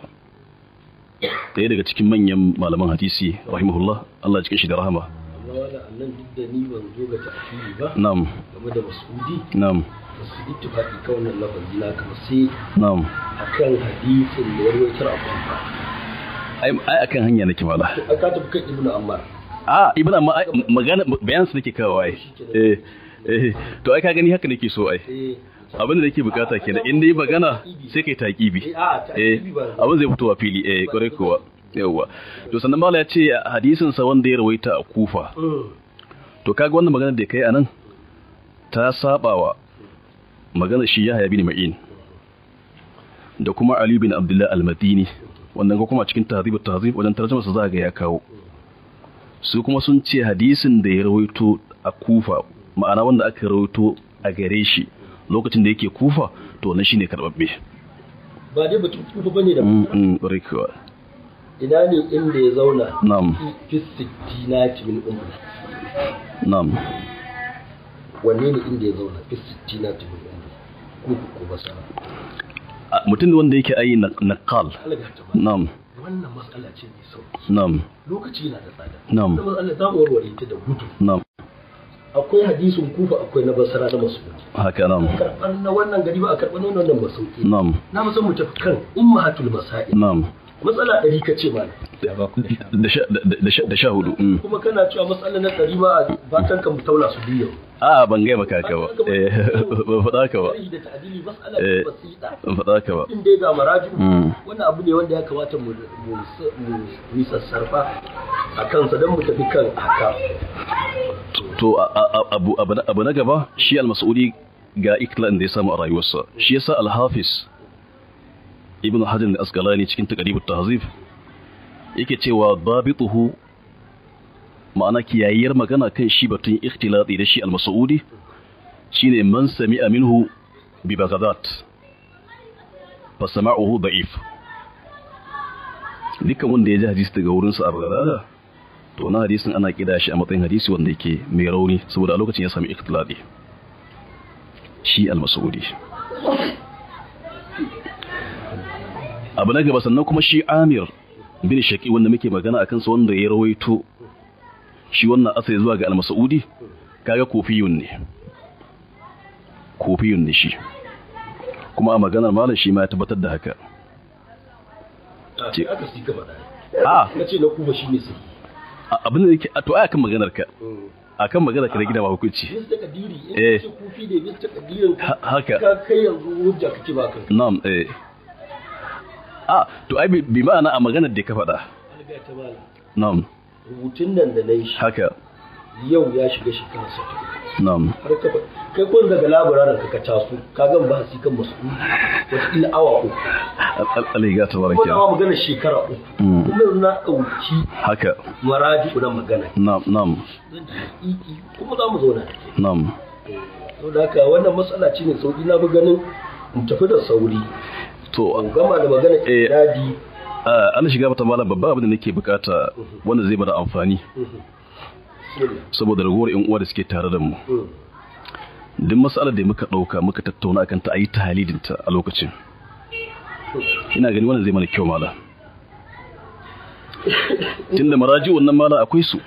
ɗaya daga cikin manyan malaman hadisi rahimahullah, Allah ya cikin shi da rahama. Amma wala annan duk da ni ban zo ga ta'kidi ba. Na'am. Game da Mas'udi. Na'am. Ba su ittifaqi kan wannan lafazi na kamar sai na'am akan hadisin da ya rawaito a Kufa. Ai ai akan hanya nake mala. To ka tafi kan Ibn Ammar. A Ibn Ammar magana bayan su nake kawo ai. Eh eh to ai ka gani haka nake so ai. Abin da nake bukata kenan in dai magana sai kai taqibi. Eh abin zai fitowa fili eh kwarai kuwa. Yawwa. To sannan mala ya ce hadisin sa wanda ya rawaita a Kufa. To kaga wannan magana da kai anan ta sabawa magana shi Yahya bin Ma'in da kuma Ali bin Abdullah al-Madini, wannan ko kuma cikin Tahdhib at-Tahzib wajen tarjuma sa za ga ya kawo. Su kuma sun ce hadisin da ya rawaito a Kufa, ma'ana wanda aka rawaito a gare shi lokacin da yake Kufa, to wannan shine karbabbe. Ba dai batun Kufa bane da barkewa. Ina ne inda ya zauna? Na'am. Fi sittinati min umri. Na'am. Wanne ne inda ya zauna fi sittinati min umri? Kufa ko Basra? Mutum wanda yake ayi naqal. Na'am. Wannan mas'ala ce mai sauki. Na'am. Lokaci yana da tsada. Na'am. Wannan mas'ala za mu warware ta da gudu. Na'am. Akwai hadisin Kufa, akwai na Basra na Mas'ud. Haka na'am. Karɓar na wannan gari ba a karɓar na wannan masauki. Na'am. Na musan mu tafi kan ummahatul masail. Na'am. Matsala 100 kace mana. Da 14. Kuma kana cewa matsala na 100 ma a batan kan mu taula su biyu. A ban gaya maka haka ba. Eh ban faɗa haka ba. Da ta'dili mas'ala basita. Ban faɗa haka ba. In dai ga maraju wannan abu ne wanda ya kamata mu mu sassarfa a kansa don mu tafi kan haka. To abu na gaba shi al-Mas'udi ga iklan da ya samu a rayuwarsa. Shi yasa al-Hafiz Ibn Hajar al-Asqalani cikin Taqrib at-Tahzib yake cewa dabituhu, ma'ana kiyayyar magana kan shi batun ikhtilati da shi al-Mas'udi shine man sami'a minhu bi Baghdad fa sama'uhu da'if. Dukkan wanda ya ji hadisi daga wurin sa a Baghdad, to na hadisin ana kida shi a matsayin hadisi wanda yake mai rauni saboda a lokacin ya sami ikhtilati shi al-Mas'udi. Abu na gaba sannan kuma shi Amir bin Shaqi wanda muke magana akan sa wanda ya rawaito shi wannan asali zuwa ga al-Mas'udi, kaga kufiyun ne. Kufiyun ne shi. Kuma a maganar malam shi ma ya tabbatar da haka. Ce aka sika faɗa. A kace na Kufa shine sai. Abin da yake to ai akan maganar ka. Akan maganar ka da gida ba hukunci. Bisa takadiri in ce kufi ne bisa takadirin ka. Haka. Ka kai yanzu hujja kake ba kanka. Na'am eh. A to ai bi ma'ana a maganar da ka faɗa. Na'am. Rubutun nan da na yi shi. Haka. Yau ya shiga shekara sa. Na'am. Har ka kai kun daga laburaran ka taso ka gan ba hasi kan masu wata awa uku. Allah ya tabaraka. Kuma nawa magana shekara uku. Kuma yanzu na ɗauki haka maraji na magana. Na'am na'am. Zan ta kuma za mu zauna da ke. Na'am. Saboda haka wannan matsala ce mai sauki, na fi ganin mu tafi da sauri. To gama da magana dadi. Ana shiga mata malam, babban abin da nake bukata wanda zai bada amfani saboda ragowar yan uwa da suke tare da mu. Duk matsalar da muka dauka muka tattauna akan ta ayi tahlilin ta a lokacin. Ina gani wannan zai mana kyau malam. Tunda maraji wannan malam akwai su.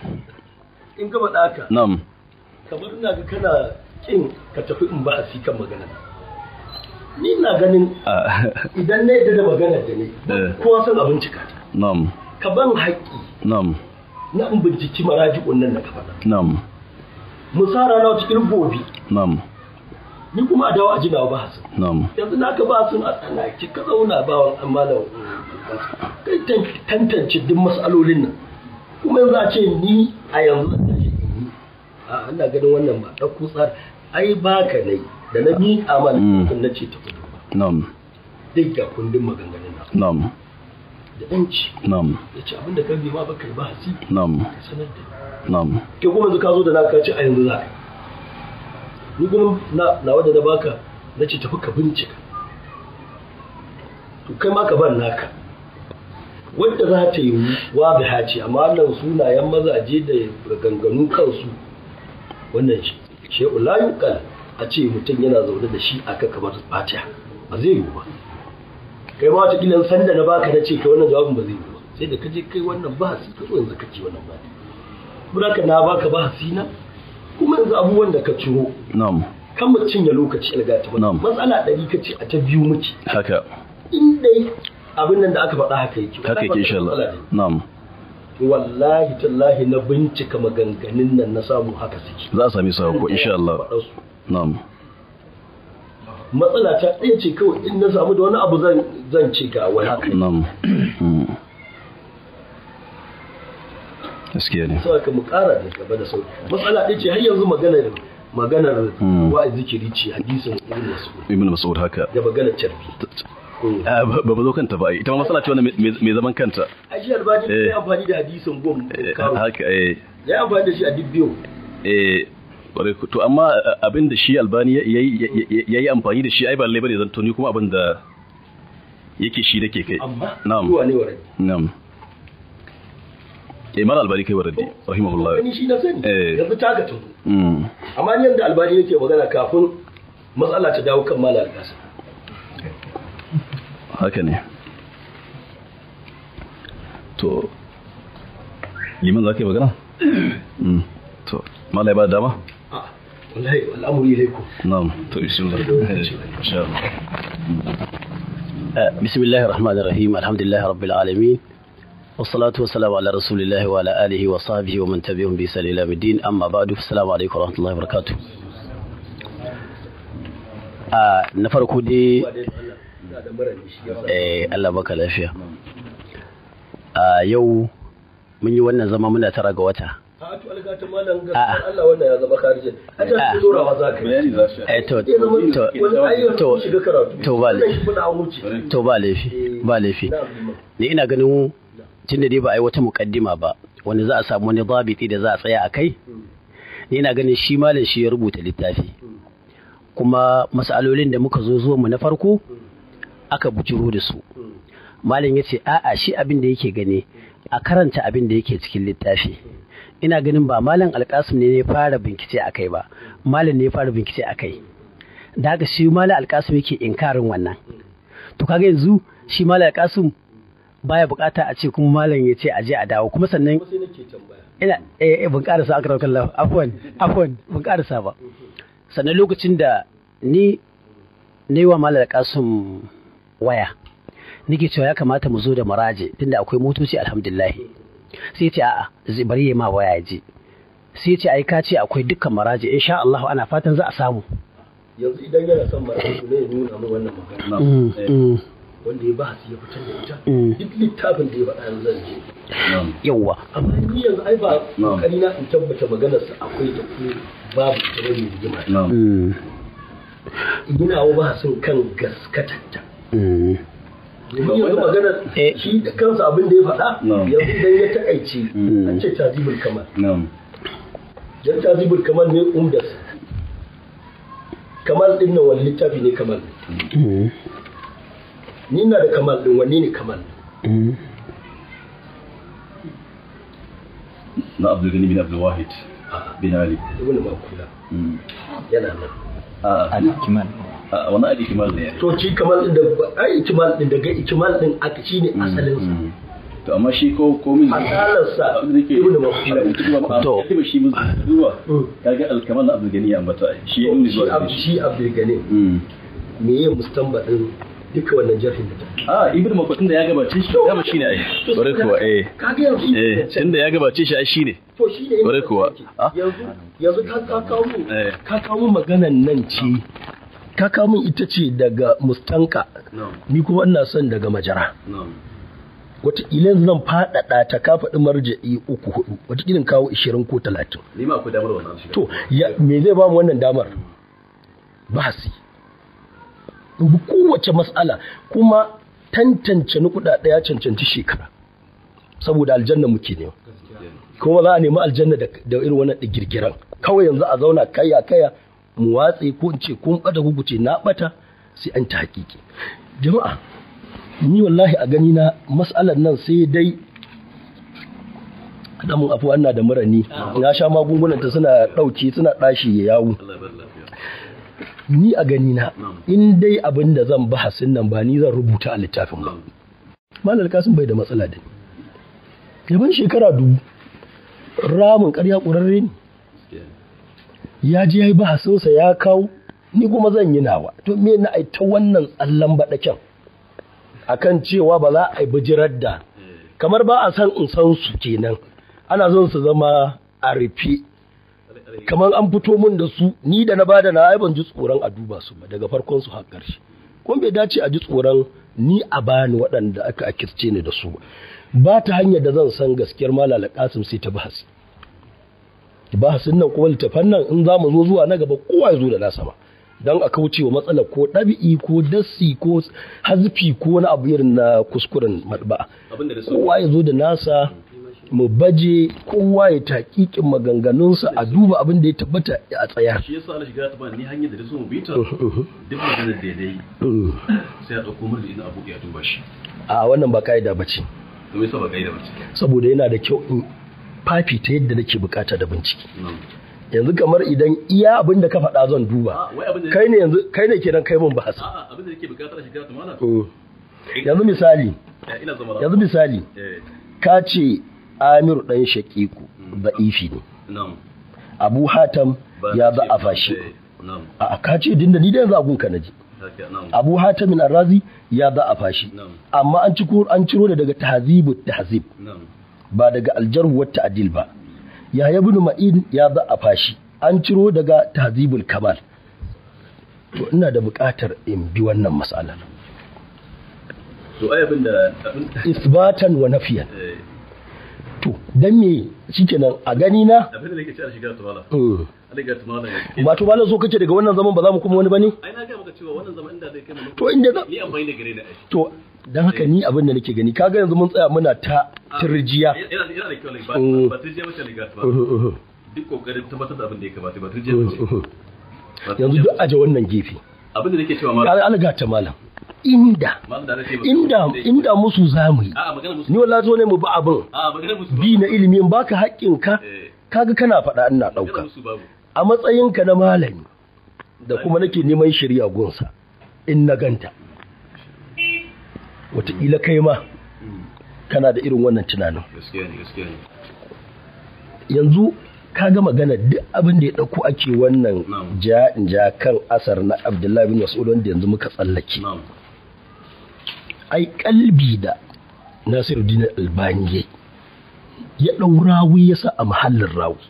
In gaba daka. Na'am. Kamar ina ga kana kin ka tafi in ba a kan magana. Ni ina ganin idan na yadda da maganar da ne, kowa san abin cika ta. Na'am. Ka ban haƙƙi. Na'am. Na in binciki maraji'un nan na ka faɗa. Na'am. Mu sa rana wata irin gobe. Na'am. Ni kuma a dawo a jinawa bahasin. Na'am. Yanzu na ka bahasin a tsanaki ka zauna bawan malam kai tantance duk mas'alolin nan. Kuma yanzu a ce ni a yanzu zan tashi in yi. A ina ganin wannan ba ɗauko tsari. Ai baka ne da na miƙa ma littafin na ce tafi duba. Na'am. Duk ga kundin maganganun nan. Na'am. Da ɗanci. Na'am. Ya ce abinda ka bi ma baka yi bahasi. Na'am. Ka sanar da ni. Na'am. Ke kuma yanzu ka zo da naka ce a yanzu za ka yi. Ni kuma nawa da na baka na ce tafi ka bincika. To kai ma ka ban naka. Wadda za ta yi wadiha ce amma wannan sunayen mazaje da ganganu kansu wannan shay'un la yuqal a ce mutum yana zaune da shi aka kamar Fatiha ba zai yiwu ba. Kai ma wata kila sanda na baka na ce kai wannan jawabin ba zai yiwu ba sai da ka je kai wannan bahasi ka zo yanzu ka ce wannan ba. Saboda na baka bahasi na kuma yanzu abubuwan da ka ciro. Na'am. Kan mu cinye lokaci algata ba. Na'am. Matsala 100 kace a ta biyu muke. Haka. In dai abin nan da aka faɗa haka yake. Haka yake insha Allah. Na'am. Wallahi tallahi na bincika maganganun nan na samu haka suke. Za a sami su ko insha Allah. Na'am. Matsala ta ɗaya ce kawai in na samu da wani abu zan ce ga wani abu. Na'am. Gaskiya ne. Sai ka mu ƙara da gaba da sauki. Matsala ɗaya ce har yanzu maganar wa zikiri ce hadisin Ibn Mas'ud. Ibn Mas'ud haka. Da maganar carbi. Ba ba zo kanta ba ita ma matsala ce wannan mai zaman kanta. A shi Albani ya amfani da hadisin gom kawo. Haka eh. Ya amfani da shi a duk biyu. Eh. To amma abin da shi Albani ya yi amfani da shi ai ba lalle bane zanto ni kuma abin da yake shi nake kai. Amma na'am. Zuwa ne waradi. Na'am. Imam Albani kai waradi rahimahullah. Ni shi na sani. Yanzu taka tudu. Amma ni yanda Albani yake magana kafin matsala ta dawo kan Malam Alƙasim. Haka ne. To liman za ka yi magana? To Malam ya ba da dama? Wallahi al'amuri ilaikum. Na'am. To bismillah. Insha Allah. Bismillahir Rahmanir Rahim. Alhamdulillahi Rabbil Alamin. والصلاة والسلام على رسول الله وعلى آله وصحبه ومن تبعهم بإحسان إلى يوم الدين. أما بعد، السلام عليكم ورحمة الله وبركاته. Na farko dai Allah baka lafiya. Yau mun yi wannan zama muna 9 ga wata. A to alga ta malam gaskiya Allah wannan ya zama kharijin. A ta dorawa za ka yi. To to to ba laifi. To ba laifi. Ba laifi. Ni ina ganin tunda dai ba a yi wata mukaddima ba wanda za a samu wani zabiti da za a tsaya a kai, ni ina ganin shi malam shi ya rubuta littafi kuma masalolin da muka zo zuwa mu na farko aka bujuro da su. Malam ya ce a'a shi abin da yake gani a karanta abin da yake cikin littafi. Ina ganin ba malam Alƙasim ne ya fara bincike a kai ba, malam ne ya fara bincike a kai. Da haka shi malam Alƙasim yake inkarin wannan. To kaga yanzu shi malam Alƙasim baya bukata a ce kuma malam ya ce a je a dawo kuma sannan ina ban karasa akram kallah afwan ban karasa ba. Sannan lokacin da ni ne wa malam Alƙasim waya nake cewa ya kamata mu zo da maraje tunda akwai motoci alhamdulillah. Sai ce a'a zai bari ya ma waya je. Sai ce ai ka ce akwai dukkan maraje insha Allah ana fatan za a samu. Yanzu idan yana son maraje ne ya nuna mu wannan magana. Wanda ya bahasi ya fitar da ita duk littafin da ya faɗa yanzu zan je. Yawwa. Amma ni yanzu ai ba kokari na in tabbata maganarsa akwai ta ko babu ta bane rigima. Ina wa bahasin kan gaskatatta. Domin yanzu maganar shi da kansa abin da ya faɗa yanzu idan ya taƙaice an ce Tazibul Kamal. Dan Tazibul Kamal ne umdarsa. Kamal ɗin nan wani littafi ne Kamal? Ni na da Kamal ɗin wanne ne Kamal? Na Abdul Ghani bin Abdul Wahid bin Ali. Ibn Makula. Yana nan. Al-Kimal. Wani Ali Kimal ne. To shi Kamal ɗin da ai Kimal ɗin daga Kimal ɗin aka shi ne asalin sa. To amma shi ko min asalarsa Ibn Makula. To shi mun duba kaga Al-Kamal na Abdul Ghani ya ambata shi ibn zuwa shi Abdul Ghani. Me ya mustanbadin Duka wannan jarhin da ta. A Ibn Makwa tunda ya gabace shi dama shine ai. Bare kuwa eh. Kaga yanzu eh tunda ya gabace shi ai shine. To shine. Bare kuwa. Yanzu ka kawo mu ka kawo maganan nan ce. Ka kawo min ita ce daga mustanka. Ni kuma ina son daga majara. Wataƙila yanzu zan faɗaɗa ta ka faɗi marja'i 3 4 wataƙila in kawo 20 ko 30. Ni ma akwai damar wannan shiga. To me zai ba mu wannan damar? Bahasi. In bi kowace mas'ala kuma tantance nukuda ɗaya cancanci shekara. Saboda aljanna muke nema. Kuma za a nemi aljanna da irin wannan girgiran. Kawai yanzu a zauna kaya kaya mu watse ko in ce kun ɓata guguce na ɓata sai an ta hakiki. Jama'a ni wallahi a gani na mas'alar nan sai dai damun afuwa ina da murani na sha magungunan ta suna dauke suna dashi ya yawo. Ni a gani na in dai abin da zan bahasin nan ba ni zan rubuta a littafin ba. Malam Kasim bai da matsala da ni. Gaban shekara 2000 ramin ƙarya ƙurarre ne. Ya je ya yi bahasinsa ya kawo ni kuma zan yi nawa. To me na ai ta wannan tsallan baɗaken akan cewa ba za a yi bijirar da kamar ba a san in san su kenan ana son su zama a rufe kamar an fito min da su ni da na bada na ai ban ji tsoron a duba su ba daga farkon su har ƙarshe. Kuma bai dace a ji tsoron ni a bani waɗanda aka akirce ni da su ba ta hanyar da zan san gaskiyar Malam Kasim sai ta bahasi. Bahasin nan kuma littafan nan in za mu zo zuwa na gaba kowa ya zo da nasa ma don a kauce wa matsalar ko ɗabi'i ko dassi ko hazfi ko wani abu irin na kuskuren matba'a. Kowa ya zo da nasa mu baje kowa ya taƙiƙin maganganunsa a duba abin da ya tabbata a tsaya. Shi yasa Allah shiga ta ba ni hanyar da so mu bi ta duk maganar da yayi sai a ɗauko murji ina abu ya duba shi. A wannan ba ka'ida bace. To me yasa ba ka'ida bace? Saboda yana da kyau in fafi ta yadda nake bukata da bincike. Yanzu kamar idan iya abin da ka faɗa zan duba. Kai ne yanzu kai ne kenan kai mun bahasi. A'a abin da nake bukata shiga ta malam. Yanzu misali. Yanzu misali. Ka ce Amiru ɗan Shaƙiƙu da'ifi ne. Abu Hatam ya za'afa shi. A ka ce dinda ni da yanzu agun ka naji. Abu Hatam Ar-Razi ya za'afa shi. Amma an ciro da daga tahzibut tahzib. Ba daga aljarh wa ta'dil ba. Yahya ibn Ma'in ya za'afa shi. An ciro daga tahzibul kamal. To ina da buƙatar in bi wannan mas'alar. To ai abin da isbatan wa nafiyan. To dan me shikenan a gani na abin da nake ci a shiga tumala. Aliga tumala. Ba to malam so kace daga wannan zaman ba za mu kuma wani bane? Ai na ga maka cewa wannan zaman inda zai kai mu. To inda ni amfani da gare ni ai. To dan haka ni abin da nake gani kaga yanzu mun tsaya muna ta tirjiya. Yana da kyau ba ba tirjiya bace aliga tumala. Duk kokarin tabbatar da abin da ya kamata ba tirjiya bace. Yanzu duk aje wannan gefe. Abin da nake cewa malam. Aliga ta malam. Inda inda musu zamu yi ni wallahi zo ne mu bi abin bi na ilimi in baka haƙƙinka kaga kana faɗa ina ɗauka a matsayinka na malami da kuma nake neman shirya gunsa in na ganta wataƙila kai ma kana da irin wannan tunanin. Yanzu kaga magana duk abin da ya ɗauko ake wannan ja in ja kan asar na Abdullahi bin Mas'ud wanda yanzu muka tsallake. Ai kalbi da Nasiruddin Albani ya ɗau rawi ya sa a mahallin rawi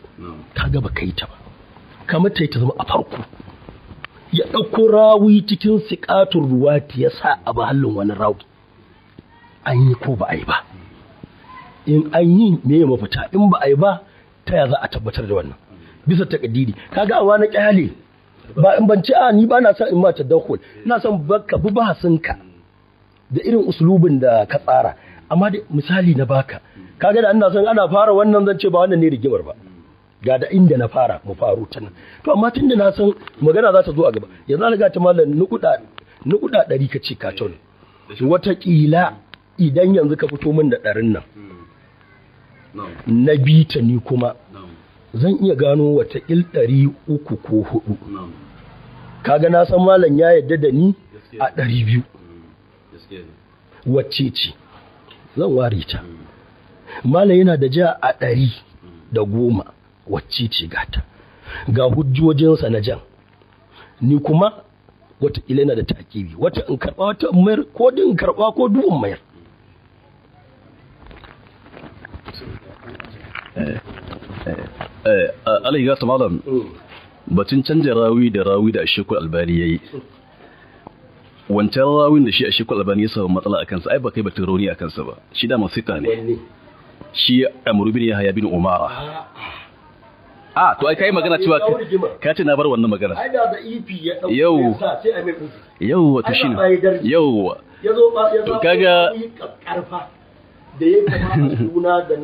kaga ba kai ta ba kamar ta ta zama a farko ya ɗauko rawi cikin siƙatun ruwati ya sa a mahallin wani rawi an yi ko ba a yi ba in an yi me ya mafita in ba a yi ba ta ya za a tabbatar da wannan bisa takadiri kaga amma na kyale ba in ban ci a ni ba na son in ma tadakhul ina son baka bi bahasinka da irin uslubin da ka tsara amma da misali na baka kaga da ina son ana fara wannan zan ce ba wannan ne rigimar ba ga da inda na fara mu faru ta nan to amma tunda na san magana za ta zo a gaba yanzu an ga ta mallan nukuda nukuda 100 ka ce ka tauna wata kila idan yanzu ka fito min da 100 nan na bi ta ni kuma zan iya gano wata il 300 ko 4 kaga na san malam ya yadda da ni a 200 wacce ce zan ware ta malam yana da ja a 110 wacce ce gata ga hujjojinsa na jan ni kuma Wata ila yana da takibi, wata in karba wata in mayar, ko din in karba ko duk in mayar. Alai gata malam, batun canja rawi da rawi da Ashekul Albani yayi, wancan rawin da shi Ashekul Albani ya samu matsala a kansa, ai ba kai batun rauni a kansa ba, shi da masika ne, shi Amru bin Yahya bin Umara. A to ai kai magana cewa ka ce na bar wannan magana. Ai da ifi ya dauko yau sai ai mai uzuri. Yau to shine yau yazo yazo to kaga karfa da ya kama suna da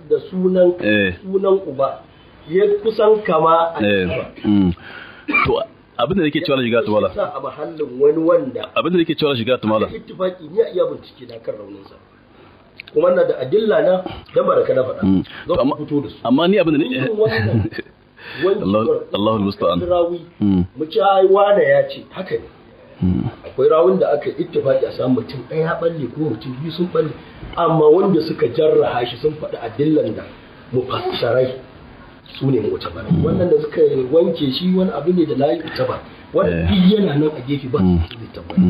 da sunan sunan uba ya kusan kama a to abin da nake cewa shiga tumala sa a mahallin wani wanda abin da nake cewa shiga tumala ittifaki ni a iya bincike na kan raunin sa, kuma na da adilla na dan baraka na faɗa zan fito da su. Amma ni abin da ni Allahu musta'an rawi mu ci ai wane ya ce haka ne. Akwai rawun da aka ittifaki a samu mutum ɗaya ya balle ko mutum biyu sun balle, amma wanda suka jarraha shi sun faɗi adillan da mufassarai su ne mu'tabar. Wannan da suka wanke shi wani abu ne da layi utabar, wanda duk yana nan a gefe ba su zai tabbata.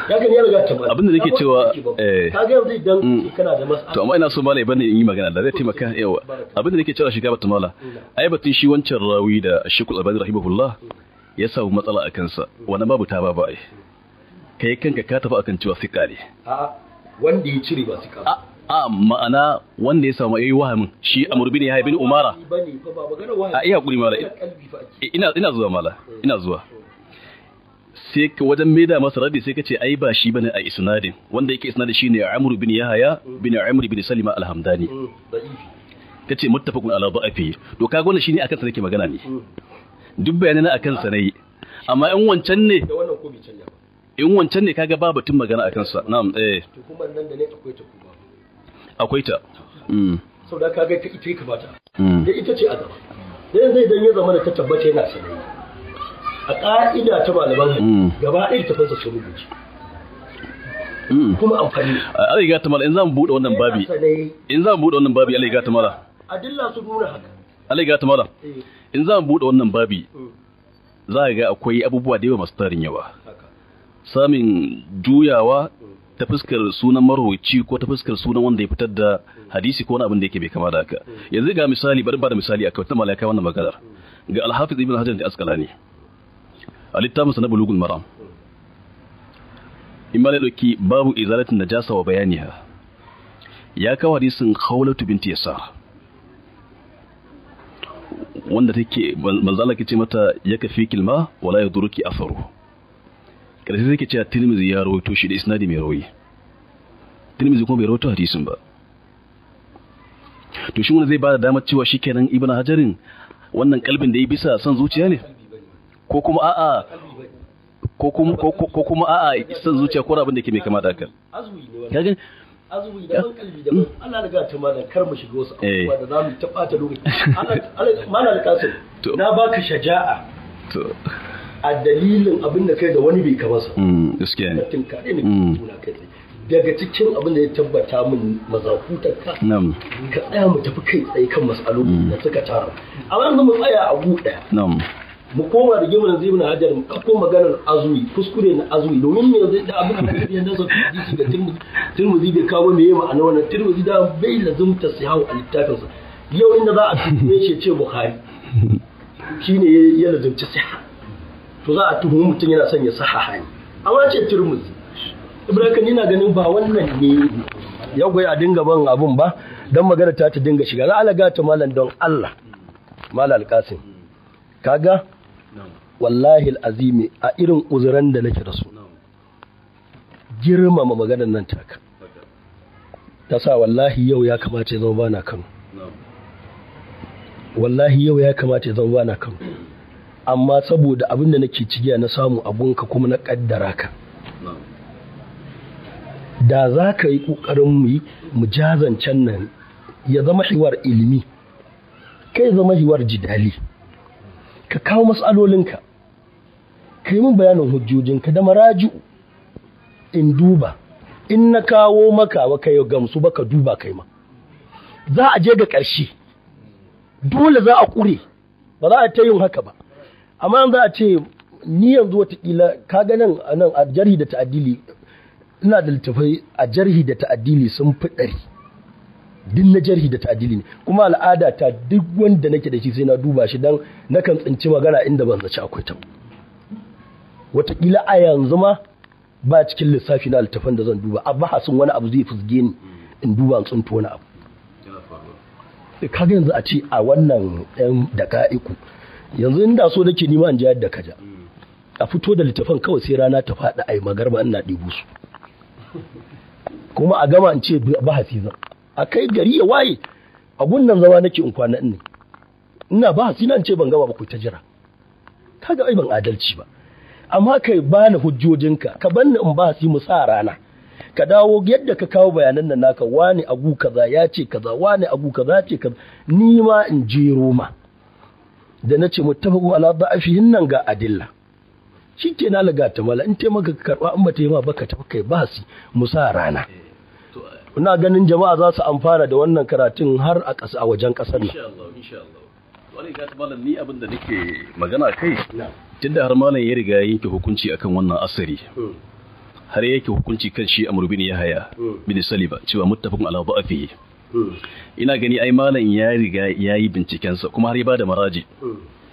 Ya kan ya riga tabbata. Abin da nake cewa ka ga yanzu idan kana da mas'ala to amma ina so malai bane in yi magana da zai taimaka. Yawa abin da nake cewa shiga batun mala, ai batun shi wancan rawi da Sheikhul Albani rahimahullah ya samu matsala a kansa, wannan babu ta ba ai kai kanka ka tafi akan cewa sika ne. A'a, wanda ya cire ba sika ba. A ma'ana wanda ya samu yayi wahamin shi Amr bin Yahya bin Umara. A iya hakuri mala, ina zuwa mala, ina zuwa. Sai ka wajen maida masa radi sai ka ce ai ba shi bane a isnadin, wanda yake isnadin shine Amr bin Yahya bin Amr bin Salima al-Hamdani. Kace muttafaqun ala da'afi. To kaga wannan shine akan sa nake magana ne. Duk bayanan akan sa nayi. Amma in wancan ne da wannan ko bai canja ba. In wancan ne kaga ba batun magana akan sa. Na'am eh. To kuma nan da ne akwai ta kuma. Akwai ta. Sau da kaga ta ita ya kamata. Da ita ce a gaba. Da yanzu idan ya zama da ta tabbata yana sanai. A ƙa'ida ta malaman hadisi gaba ɗaya tafansa sun rubuce. Kuma amfani. Allah ya gata mala, in za mu buɗe wannan babi. In za mu buɗe wannan babi Allah ya gata mala. Adilla sun nuna haka. Allah ya gata mala. In za mu buɗe wannan babi za ga akwai abubuwa da yawa masu tarin yawa. Samun juyawa ta fuskar sunan marwaci ko ta fuskar sunan wanda ya fitar da hadisi ko wani abin da yake bai kama da haka. Yanzu ga misali, bari ba da misali akai wata malaka wannan maganar. Ga Al-Hafiz Ibn Hajar al-Asqalani a littafin sa na Bulughul Maram, in ma dauki babu izalatin najasa wa bayaniha, ya kawo hadisin Khawlatu binti Yasar wanda take manzo Allah ce mata yakafi kilma wala yadurruki atharu. Karshe sai ke cewa Tirmidhi ya rawaito shi da isnadi mai rawi. Tirmidhi kuma bai rawaito hadisin ba. To shi wanda zai bada damar cewa shikenan Ibn Hajarin wannan kalbin da ya bisa son zuciya ne, ko kuma a'a ko kuma ko kuma a'a son zuciya ko abin da ke mai kama da haka. Kaga azumi daban kalbi daban. Allah riga ta malam kar mu shiga wasu abubuwa da zamu ta bata lokaci. Allah malam Alkasim, na baka shaja'a to a dalilin abin da kai da wani bai kama sa. Gaskiya ne. Tinkare ne tuna kai tsaye. Daga cikin abin da ya tabbata min mazakutar ka. Ka tsaya mu tafi kai tsaye kan mas'aloli da suka tara. Amma yanzu mu tsaya a gu ɗaya. Mu koma da gimar yanzu Ibn Hajar mu ɗauko maganar azumi, kuskure na azumi, domin me yanzu da abin da ya nasa hadisi ga Tirmidhi, Tirmidhi bai kawo me ma'ana wannan Tirmidhi da bai lazumta sihawu a littafinsa. Yau inda za a tuhume shi ce Bukhari shine ya lazumci siha. To za a tuhumi mutum yana son ya sahaha ne, amma ce Tirmidhi. Ibrahim ina ganin ba wannan ne ya goyi a dinga ban abun ba dan magana ta ta dinga shiga. Za a laga ta malam don Allah Malam Alkasim, kaga wallahi alazimi a irin uzuran da nake da su, girmama maganar nan taka ta sa wallahi yau ya kamata ya zama bana Kano. Wallahi yau ya kamata ya zama bana Kano, amma saboda abin da nake cigiya na samu abunka kuma na kaddara ka, da za ka yi ƙoƙarin mu jazancen nan ya zama hiwar ilimi, kai zama hiwar jidali, ka kawo matsalolinka, ka yi min bayanin hujjojinka da maraji'u in duba, in na kawo maka ba ka gamsu ba ka duba kai ma. Za a je ga ƙarshe, dole za a ƙure, ba za a ta yin haka ba. Amma za a ce Ni yanzu watakila kaga nan a nan a jarhi da ta'adili ina da littafai a jarhi da ta'adili sun fi 100. Duk na jarhi da ta'adili ne, kuma al'ada ta duk wanda nake da shi sai na duba shi, dan nakan tsinci magana inda ban zaci akwai ta. Watakila a yanzu ma ba cikin lissafi na littafan da zan duba, a bahasin wani abu zai fusge ni in duba in tsinto wani abu. Kaga yanzu a ce a wannan ɗan daka'iku yanzu inda so nake nima in ji yadda kaja a fito da littafan kawai sai rana ta faɗi a yi magarba ina ɗibo su, kuma a gama in ce bahasi zan a kai gari ya waye a gunnan zama nake in kwana ne ina bahasi na in ce ban gama ba ku ta jira. Kaga ai ban adalci ba. Amma kai bani hujjojinka, ka banni in bahasi mu sa rana, ka dawo yadda ka kawo bayanan nan naka, wani abu kaza ya ce kaza, wani abu kaza ya ce kaza, ni ma in jero ma da na ce muttafaqu ala da'afihin nan ga adilla. Shikenan laga ta mala in taimaka ka karba, in ba ta yi ma baka tafi kai bahasi mu sa rana. Ina ganin jama'a za su amfana da wannan karatun har a ƙasa a wajen ƙasar nan. Insha Allah, insha Allah. Wani ga malam, ni abin da nake magana kai, tunda har malam ya riga ya yanke hukunci akan wannan asari, har yake hukunci kan shi Amr bin Yahya bin Saliba cewa muttafaqun ala da'afihi. Ina gani ai malam ya riga ya yi binciken sa, kuma har ya bada maraji.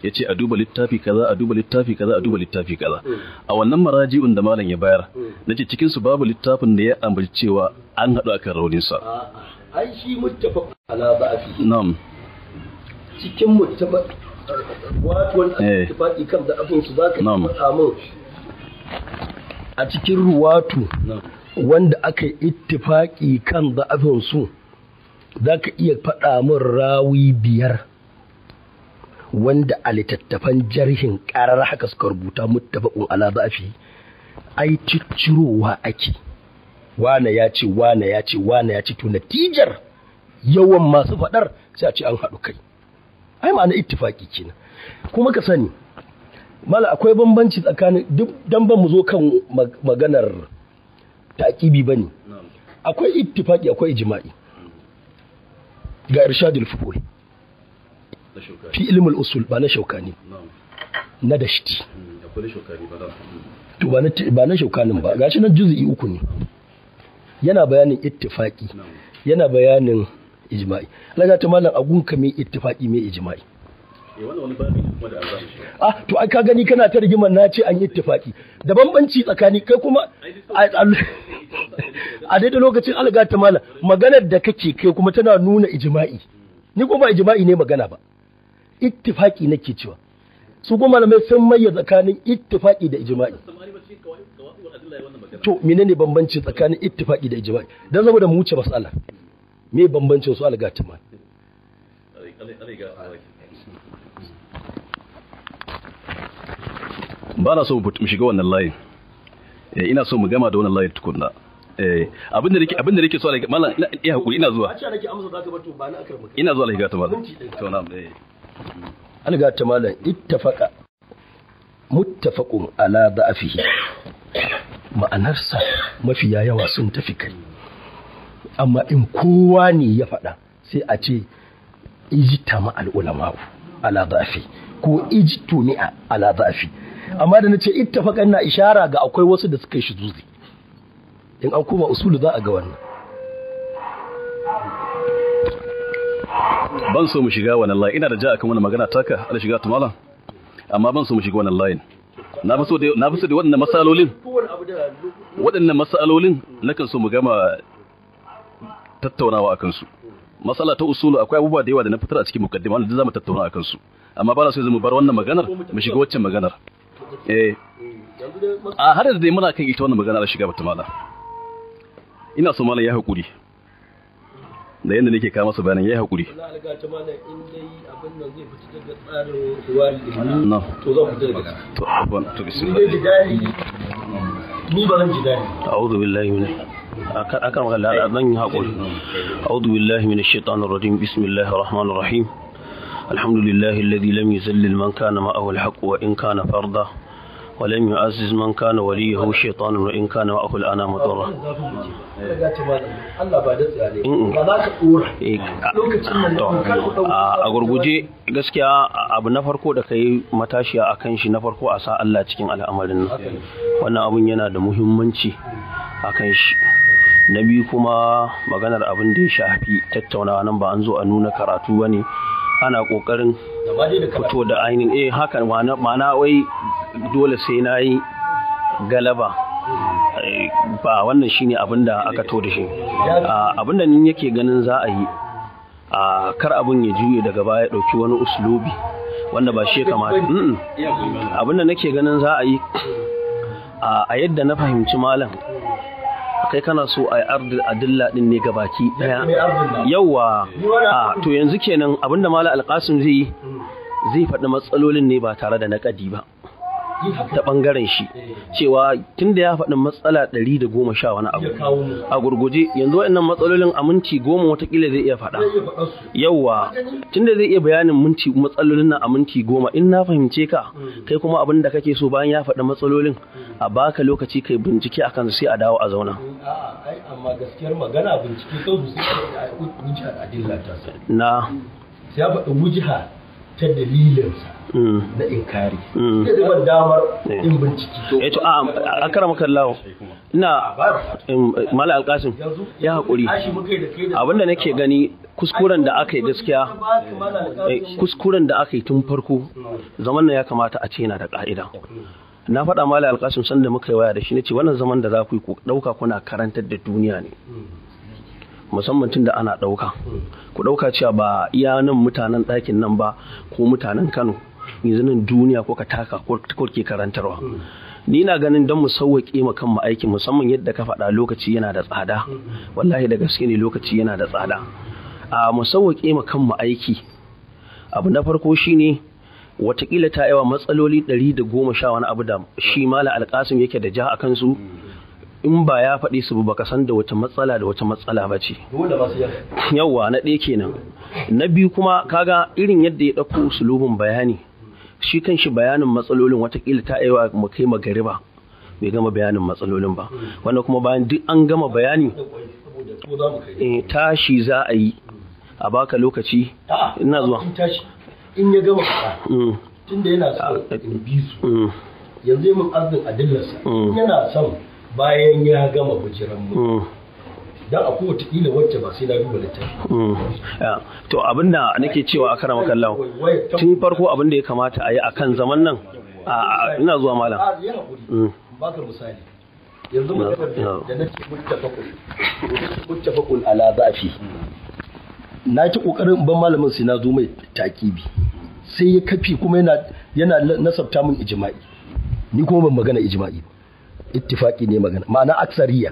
Yace a duba littafi kaza, a duba littafi kaza, a duba littafi kaza. A wannan maraji'un da malam ya bayar, nace cikin su babu littafin da ya ambaci cewa an haɗu akan raunin sa. Ai shi muttafaq ala da'afihi. Na'am. Cikin muttafaq wato wani ittifaqi kan da abin su zaka faɗa min a cikin ruwatu wanda aka yi ittifaqi kan da abin su, zaka iya faɗa min rawi 5 wanda a littattafan jarhin ƙarar haka suka rubuta muttafaqun ala da'afi. Ai ciccirowa ake, wane ya ce, wane ya ce, wane ya ce, to natijar yawan masu faɗar sai a ce an haɗu kai. Ai ma'ana ittifaki kenan. Kuma ka sani mala akwai bambanci tsakanin duk, dan ban mu zo kan maganar taqibi bane. Akwai ittifaki, akwai ijma'i. Ga irshadul fuhul fi ilmul usul, ba na Shaukani, na Dashti. To ba na Shaukanin ba, gashi nan juz'i 3 ne. Yana bayanin ittifaki, yana bayanin ijma'i. Allah ta mallam agun ka mai ittifaki mai ijma'i. Ah to ai ka gani kana ta rigimar na ce an yi ittifaki. Da bambanci tsakani kai kuma a daidai lokacin Allah ta mallam maganar da kake kai kuma tana nuna ijma'i. Ni kuma ba ijma'i ne magana ba. Ittifaki nake cewa. Su kuma malamai sun mayya tsakanin ittifaki da ijma'i. To menene bambanci tsakanin ittifaki da ijma'i? Dan saboda mu wuce mas'ala. Me bambancin su alga ta mal? Ba na so mu shiga wannan layin. Ina so mu gama da wannan layin tukunna. Abin da nake so mallam, ina iya hakuri, ina zuwa. Ina zuwa alga ta malam. To na'am eh. Alga ta malam ittafaqa muttafaqun ala da'afihi. Ma'anarsa mafiya yawa sun tafi kai. Amma in kowa ne ya faɗa sai a ce ijtama al-ulama'u ala da'afi ko ijtumi'a ala da'afi. Amma da nace ittafaqan na ishara ga akwai wasu da suka yi shuzuzi. In an koma usulu za a ga wannan. Ban so mu shiga wannan layin, ina da ja akan wannan magana taka, Allah shiga ta malam. Amma ban so mu shiga wannan layin. Na fi so da waɗannan masalolin. Waɗannan masalolin nakan so mu gama tattaunawa akan su. Masala ta usulu akwai abubuwa da yawa da na fitar a cikin mukaddima wanda zamu tattauna akan su. Amma ba na so yanzu mu bar wannan maganar mu shiga waccan maganar. Eh. A har da dai muna kan ita wannan magana Allah shiga bata malam. Ina so malam ya hakuri. Da yanda nake kawo masa bayanan ya hakuri. أعوذ بالله من أكرمك الله أظن هقول أعوذ بالله من الشيطان الرجيم. بسم الله الرحمن الرحيم. الحمد لله الذي لم يذلل من كان معه الحق وإن كان فردا، ولم يعزز من كان وليه شيطان وإن كان معه الأنام ضرا. Allah ba da tsare ba za ka dora lokacin nan a gurguje gaskiya abu na farko da kai matashiya akan shi na farko a sa Allah cikin al'amarin nan, wannan abun yana da muhimmanci akan shi. Na biyu kuma maganar abin da ya shafi tattaunawa nan ba an zo a nuna karatu bane, ana kokarin fito da ainihin hakan ma'ana wai dole sai na yi galaba ba, wannan shine abin da aka to da shi. Abin da ni yake ganin za a yi a kar abin ya juye daga baya dauki wani uslubi wanda ba shi kamata. Abin da nake ganin za a yi a yadda na fahimci malam, kai kana so a yi ardil adilla din ne gabaki daya. Yawa, to yanzu kenan abinda malam Alkasim zai yi, zai faɗi matsalolin ne ba tare da naƙadi ba ta ɓangaren shi, cewa tunda ya faɗi matsala 110 wani abu a gurguje, yanzu waɗannan matsalolin a minti 10 watakila zai iya faɗa. Yawa, tunda zai iya bayanin minti matsalolin nan a minti 10, in na fahimce ka kai kuma abin da kake so bayan ya faɗi matsalolin a baka lokaci kai bincike akan su sai a dawo a zauna. A'a, amma gaskiyar magana bincike kan su sai wujiha adilla ta sa. Na sai ya faɗi wujiha ta dalilinsa na inkari. Sai zai ban damar in bincike. Eh to a akramaka Allah, ina Mala Alkasim ya hakuri, abinda nake gani kuskuren da aka yi gaskiya, kuskuren da aka yi tun farko zaman nan ya kamata a ce yana da ka'ida. Na faɗa Mala Alkasim sanda muka yi waya da shi, nace wannan zaman da za ku yi ku ɗauka kuna karantar da duniya ne, musamman tun da ana ɗauka ku ɗauka cewa ba iya nan mutanen ɗakin nan ba ko mutanen Kano, yanzu nan duniya ko ka taka ko ke karantarwa. Ni na ganin don mu sauwaƙe ma kanmu aiki, musamman yadda ka faɗa lokaci yana da tsada, wallahi da gaske ne lokaci yana da tsada. A mu sauwaƙe ma kanmu aiki, abu na farko shine watakila ta yawa matsaloli 110 wani abu da shi Malam Alkasim yake da ja a kansu, in ba ya faɗi su ba ka san da wata matsala da wata matsala ba ce. Yawwa, na ɗaya kenan. Na biyu kuma kaga irin yadda ya ɗauko usulubin bayani, shi kan shi bayanin matsalolin watakila ta aiwa mu kai magariba bai gama bayanin matsalolin ba. Wanda kuma bayan duk an gama bayani tashi za a yi a baka lokaci. Ina zuwa. In ya gama faɗa, tunda yana so in bi su, yanzu mun arzin adillarsa, yana son bayan ya gama bujiran mu dan akwai wataƙila wacce ba sai na duba littafi. To abinda nake cewa a karama kallon tun farko abinda ya kamata a yi a kan zaman nan, ina zuwa malam. Ya haƙuri, baka misali yanzu maganar da na ce muttafaqun ala zafi, na ci kokarin ban malamin sai na zo mai takibi, sai ya kafi kuma yana nasabta min ijma'i, ni kuma ban magana ijma'i ba, ittifaki ne magana, ma'ana aksariya.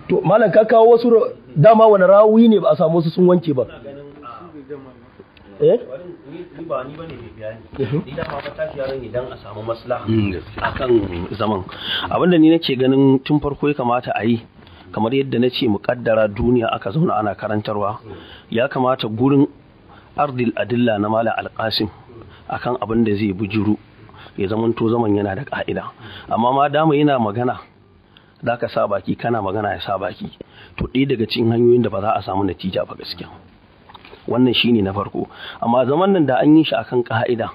To malam ka kawo wasu dama wani rawi ne ba a samu wasu sun wanke ba. Eh? Ni ba ni bane mai bayani. Ni dama ba tashi yaran idan a samu maslaha akan zaman. Abinda ni nake ganin tun farko ya kamata a yi, kamar yadda na ce muƙaddara duniya aka zauna ana karantarwa, ya kamata gurin ardil adilla na Malam Alkasim akan abin da zai bujuru ya zamanto zaman yana da ka'ida. Amma ma dama yana magana za ka sa baki, kana magana ya sa baki, to ɗaya daga cikin hanyoyin da ba za a samu natija ba gaskiya. Wannan shine na farko. Amma zaman nan da an yi shi akan ka'ida,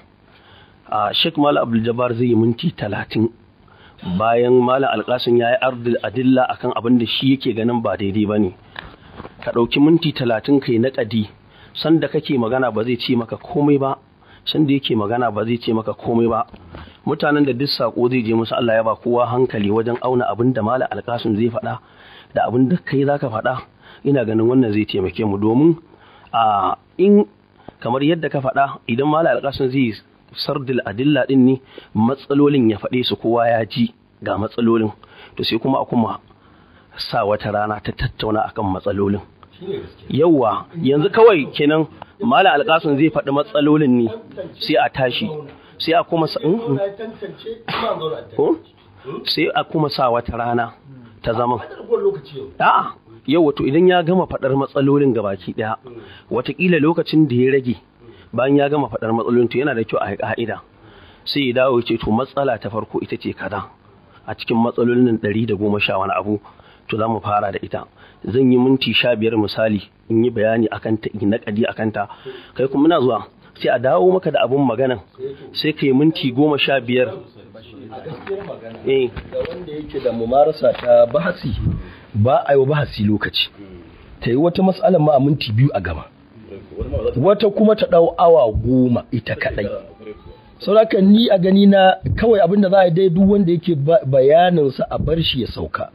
a Sheikh Malam Abdul Jabbar zai yi minti 30 bayan Malam Alkasim ya yi ardil adilla akan abin da shi yake ganin ba daidai ba ne. Ka ɗauki minti 30 kai naƙadi, sanda kake magana ba zai ce maka komai ba, sanda yake magana ba zai ce maka komai ba. Mutanen da duk sako zai je musu, Allah ya ba kowa hankali wajen auna abin da Malam Alkasim zai faɗa da abin da kai zaka faɗa. Ina ganin wannan zai taimake mu, domin a in kamar yadda ka faɗa idan Malam Alkasim zai sardil adilla din ne matsalolin ya faɗe su kowa ya ji ga matsalolin, to sai kuma a kuma sa wata rana ta tattauna akan matsalolin. Yawwa, yanzu kawai kenan Malam Alkasim zai faɗi matsalolin ne sai a tashi, sai a kuma sai a kuma sa wata rana ta zama. A'a, yau wato idan ya gama faɗar matsalolin gabaki ɗaya, watakila lokacin da ya rage bayan ya gama faɗar matsalolin, to yana da kyau a ka'ida. Sai ya dawo ya ce to matsala ta farko ita ce kaza a cikin matsalolin 110 wani abu, to za mu fara da ita. Zan yi minti 15 misali in yi bayani akan ta, in naƙadi akan ta. Kai kuma muna zuwa sai a dawo maka da abun maganan, sai ka yi minti 15. A gaskiyar magana, ga wanda yake da mumarasa ta bahasi, ba a yi wa bahasi lokaci. Ta yi wata matsalar ma a minti 2 a gama, wata kuma ta ɗau awa 10 ita kaɗai. Sauraka ni a gani na kawai abin da za a yi dai, duk wanda yake bayaninsa a bar shi ya sauka.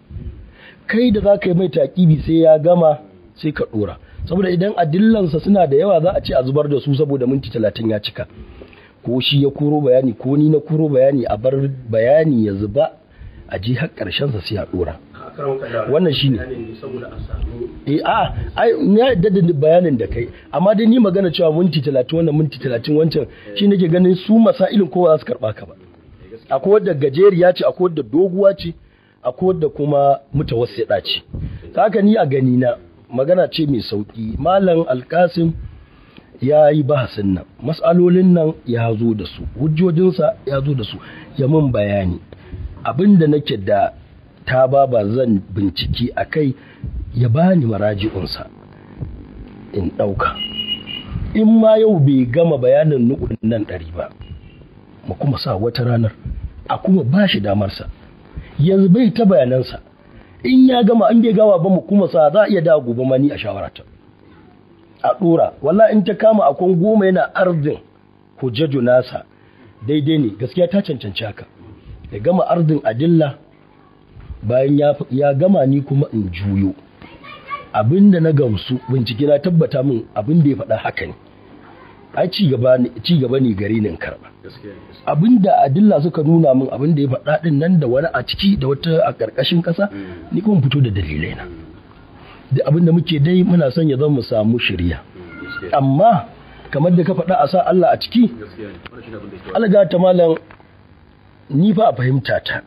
Kai da za ka yi mai taƙibi sai ya gama sai ka ɗora. Saboda idan adillansa suna da yawa za a ce a zubar da su saboda minti 30 ya cika. Ko shi ya koro bayani ko ni na koro bayani, a bar bayani ya zuba a ji har ƙarshen sa sai a ɗora. Wannan shine. A ai na yadda da bayanin da kai, amma dai ni magana cewa minti 30 wannan minti 30 wancan, shi nake ganin su masailin kowa za su karɓa ka ba. Akwai wadda gajeriya ce, akwai wadda doguwa ce, akwai wadda kuma mutawassida ce. Haka ni a gani na magana ce mai sauki. Malam Alkasim ya yi bahasin nan, mas'alolin nan ya zo da su, hujjojinsa ya zo da su, ya mun bayani. Abin da nake da ta ba zan bincike a kai, ya bani maraji'unsa in ɗauka. In ma yau bai gama bayanin nukudin nan 100 ba, mu kuma sa wata ranar a kuma ba shi damarsa. Yanzu bai ta bayanansa, in ya gama an bai gama ba mu kuma sa za a iya dawo gobe ma ni a shawarata a ɗora. Wallahi in ta kama akon 10 yana arzin hujjaju nasa daidai ne, gaskiya ta cancanci haka. Ya gama arzin adilla, bayan ya gama ni kuma in juyo abinda na gamsu, bincike na tabbata min abin da ya faɗa haka ne. Ai ci gaba ne gare ni in karɓa abinda adilla suka nuna min abin da ya faɗa din nan da wani a ciki da wata a ƙarƙashin ƙasa, ni kuma fito da dalilai na. Da abin da muke dai muna son ya zama mu samu shiriya. Amma kamar da ka faɗa a sa Allah a ciki, alga ta malam, ni fa a fahimta ta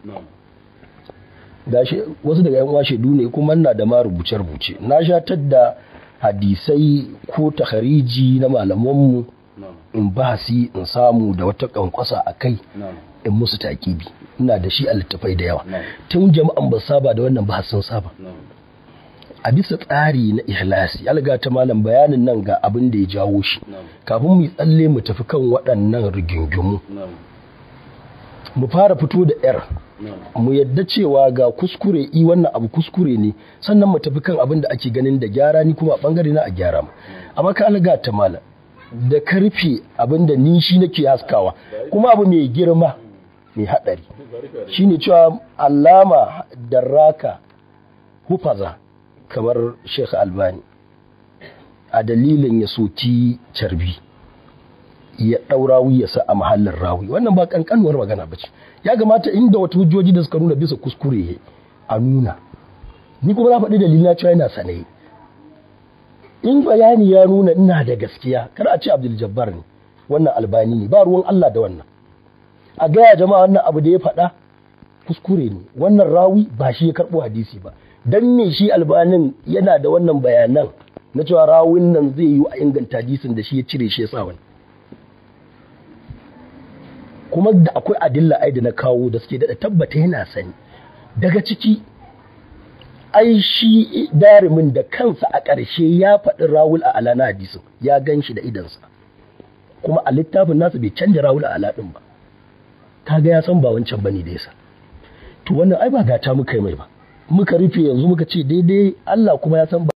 gashi wasu daga yan uwa shaidu ne, kuma ina da ma rubuce-rubuce. Na shatar da hadisai ko takhariji na malamanmu in bahasi in samu da wata kankwasa a kai in musu takibi. Ina da shi a littafai da yawa. Tun jama'an ba saba da wannan bahasin saba. A bisa tsari na ihlasi, alga ta malam, bayanin nan ga abin da ya jawo shi. Kafin mu tsalle mu tafi kan waɗannan rigingimu, mu fara fito da yar, mu yadda cewa ga kuskure, i wannan abu kuskure ne, sannan mu tafi kan abin da ake ganin da gyara, ni kuma a bangare na a gyara mu. Amma ka alga ta malam da karfe abin da ni shi nake haskawa, kuma abu mai girma mai hadari shine cewa alama daraka hufaza kamar Sheikh Albani a dalilin ya soki carbi ya ɗau rawi ya sa a mahallin rawi, wannan ba kankanuwar magana ba ce. Ya kamata inda wata hujjoji da suka nuna bisa kuskure a nuna. Ni kuma na faɗi dalilin na cewa yana sanaye. In bayani ya nuna ina da gaskiya, kar a ce Abdul Jabbar ne wannan, Albani ne, ba ruwan Allah da wannan. A gaya jama'a wannan abu da ya faɗa kuskure ne, wannan rawi ba shi ya karɓo hadisi ba. Dan me shi Albanin yana da wannan bayanan na cewa rawin nan zai yi a inganta hadisin da shi ya cire shi ya sa wani. Kuma da akwai adilla ai da na kawo da suke daɗa tabbata yana sani. Daga ciki ai shi darimin da kansa a ƙarshe ya faɗi rawul a ala na hadisin, ya gan shi da idansa, kuma a littafin nasa bai canja rawul a ala ɗin ba. Kaga ya san ba wancan bane da yasa. To wannan ai ba gata muka yi mai ba, muka rufe yanzu muka ce daidai, Allah kuma ya san ba